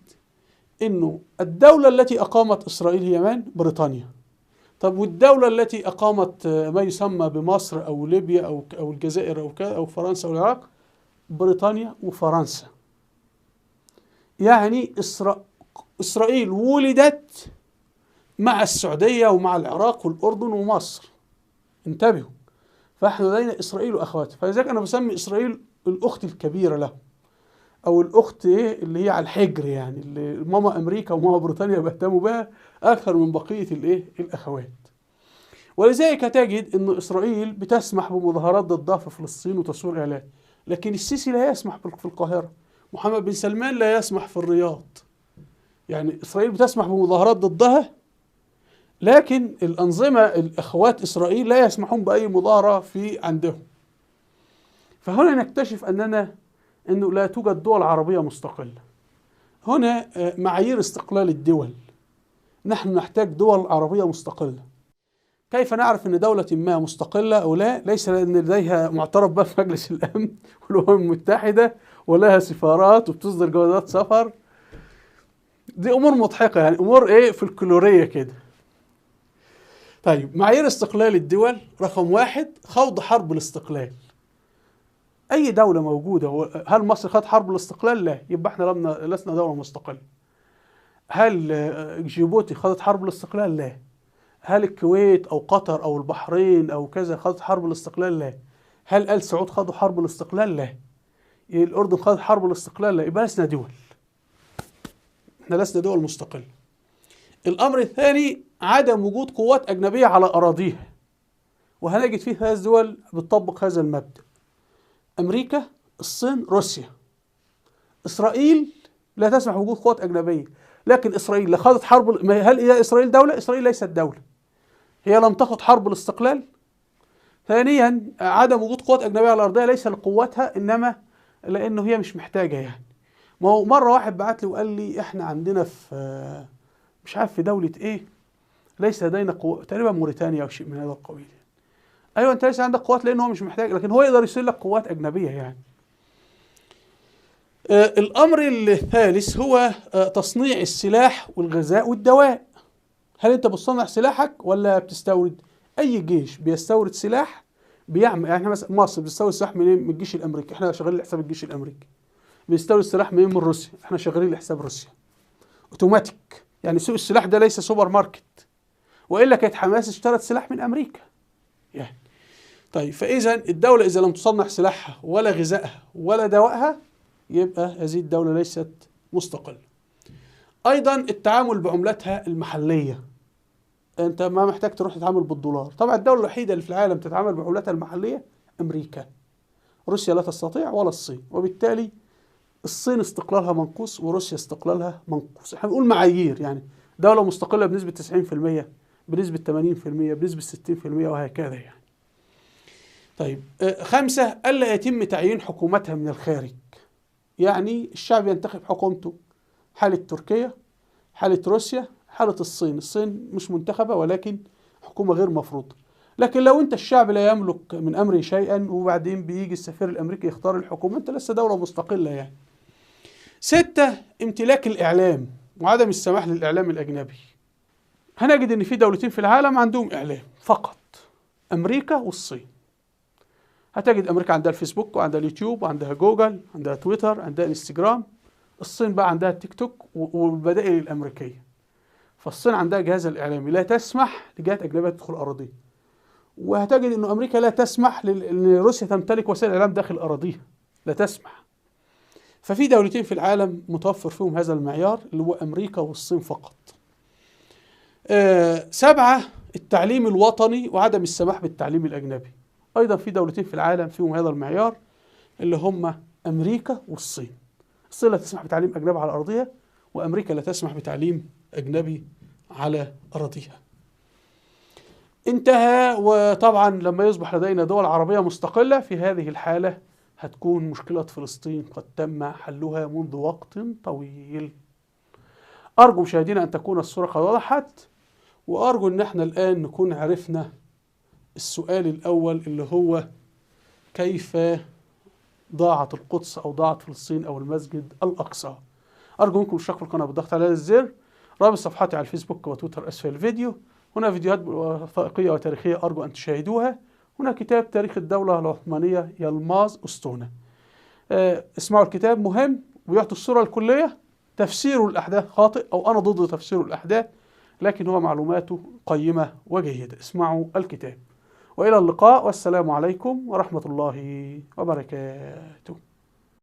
انه الدولة التي اقامت اسرائيل هي من؟ بريطانيا. طب والدولة التي أقامت ما يسمى بمصر أو ليبيا أو الجزائر أو فرنسا أو العراق؟ بريطانيا وفرنسا. يعني إسرائيل ولدت مع السعودية ومع العراق والأردن ومصر. انتبهوا، فاحنا لدينا إسرائيل وأخواتها. فلذلك أنا بسمي إسرائيل الأخت الكبيرة له، أو الأخت إيه اللي هي على الحجر، يعني اللي ماما أمريكا وماما بريطانيا بيهتموا بها أكثر من بقية الإيه الأخوات. ولذلك تجد أن إسرائيل بتسمح بمظاهرات ضدها في فلسطين وتصوير إعلان، لكن السيسي لا يسمح في القاهرة، محمد بن سلمان لا يسمح في الرياض. يعني إسرائيل بتسمح بمظاهرات ضدها، لكن الأنظمة الأخوات إسرائيل لا يسمحون بأي مظاهرة في عندهم. فهنا نكتشف أنه لا توجد دول عربية مستقلة. هنا معايير استقلال الدول، نحن نحتاج دول عربية مستقلة. كيف نعرف أن دولة ما مستقلة أو لا؟ ليس لأن لديها معترف بها في مجلس الأمن والأمم المتحدة ولها سفارات وبتصدر جوازات سفر. دي أمور مضحكة، يعني أمور إيه فلكلورية كده. طيب، معايير استقلال الدول رقم 1، خوض حرب الاستقلال. أي دولة موجودة، هل مصر خاضت حرب الاستقلال؟ لا، يبقى احنا لسنا دولة مستقلة. هل جيبوتي خاضت حرب الاستقلال؟ لا. هل الكويت أو قطر أو البحرين أو كذا خاضت حرب الاستقلال؟ لا. هل آل سعود خاضوا حرب الاستقلال؟ لا. الأردن خاضت حرب الاستقلال؟ لا. يبقى لسنا دول، احنا لسنا دول مستقلة. الأمر الثاني، عدم وجود قوات أجنبية على أراضيها، وهنجد فيه 3 دول بتطبق هذا المبدأ: أمريكا، الصين، روسيا. إسرائيل لا تسمح بوجود قوات أجنبية، لكن إسرائيل لا خاضت حرب. هل هي إسرائيل دولة؟ إسرائيل ليست دولة، هي لم تخض حرب الاستقلال. ثانيا، عدم وجود قوات أجنبية على الأرضية ليس لقوتها، إنما لأنه هي مش محتاجة. يعني ما هو مرة واحد بعت لي وقال لي إحنا عندنا في مش عارف في دولة إيه ليس لدينا قوة، تقريبا موريتانيا أو شيء من هذا القبيل. ايوه، انت ليس عندك قوات لانه هو مش محتاج، لكن هو يقدر يرسل لك قوات اجنبية يعني. الامر الثالث هو تصنيع السلاح والغذاء والدواء. هل انت بتصنع سلاحك ولا بتستورد؟ اي جيش بيستورد سلاح بيعمل، يعني احنا مثلا مصر بتستورد سلاح منين؟ من الجيش الامريكي، احنا شغالين لحساب الجيش الامريكي. بيستورد سلاح منين؟ من روسيا، احنا شغالين لحساب روسيا. اوتوماتيك، يعني سوق السلاح ده ليس سوبر ماركت، والا كانت حماس اشترت سلاح من امريكا يعني. طيب، فإذا الدولة إذا لم تصنع سلاحها ولا غذائها ولا دوائها، يبقى هذه الدولة ليست مستقلة. أيضا التعامل بعملتها المحلية، أنت ما محتاج تروح تتعامل بالدولار. طبعا الدولة الوحيدة اللي في العالم تتعامل بعملتها المحلية أمريكا، روسيا لا تستطيع ولا الصين، وبالتالي الصين استقلالها منقوص وروسيا استقلالها منقوص. احنا بنقول معايير، يعني دولة مستقلة بنسبة 90%، بنسبة 80%، بنسبة 60%، وهكذا يعني. طيب، 5، ألا يتم تعيين حكومتها من الخارج. يعني الشعب ينتخب حكومته. حالة تركيا، حالة روسيا، حالة الصين. الصين مش منتخبة ولكن حكومة غير مفروضة. لكن لو انت الشعب لا يملك من امره شيئا، وبعدين بيجي السفير الامريكي يختار الحكومة، انت لسه دولة مستقلة يعني. 6، امتلاك الاعلام وعدم السماح للاعلام الاجنبي. هنجد ان في دولتين في العالم عندهم اعلام فقط، امريكا والصين. هتجد امريكا عندها الفيسبوك وعندها اليوتيوب وعندها جوجل، عندها تويتر، عندها انستجرام. الصين بقى عندها التيك توك والبدائل الامريكية. فالصين عندها جهاز الاعلامي لا تسمح لجهات اجنبية تدخل اراضيها. وهتجد ان امريكا لا تسمح ان روسيا تمتلك وسائل الاعلام داخل اراضيها، لا تسمح. ففي دولتين في العالم متوفر فيهم هذا المعيار، اللي هو امريكا والصين فقط. 7، التعليم الوطني وعدم السماح بالتعليم الاجنبي. ايضا في دولتين في العالم فيهم هذا المعيار، اللي هم امريكا والصين. الصين لا تسمح بتعليم اجنبي على ارضها، وامريكا لا تسمح بتعليم اجنبي على اراضيها. انتهى. وطبعا لما يصبح لدينا دول عربية مستقلة، في هذه الحالة هتكون مشكلة فلسطين قد تم حلها منذ وقت طويل. أرجو مشاهدينا أن تكون الصورة قد وضحت، وأرجو أن احنا الآن نكون عرفنا السؤال الأول اللي هو كيف ضاعت القدس أو ضاعت فلسطين أو المسجد الأقصى. أرجو منكم الاشتراك في القناة بالضغط على الزر، رابط صفحتي على الفيسبوك وتويتر أسفل الفيديو. هنا فيديوهات وثائقية وتاريخية أرجو أن تشاهدوها. هنا كتاب تاريخ الدولة العثمانية يلماظ أسطونة. اسمعوا الكتاب، مهم ويعطي الصورة الكلية. تفسير الأحداث خاطئ أو أنا ضد تفسير الأحداث، لكن هو معلوماته قيمة وجيدة. اسمعوا الكتاب. وإلى اللقاء، والسلام عليكم ورحمة الله وبركاته.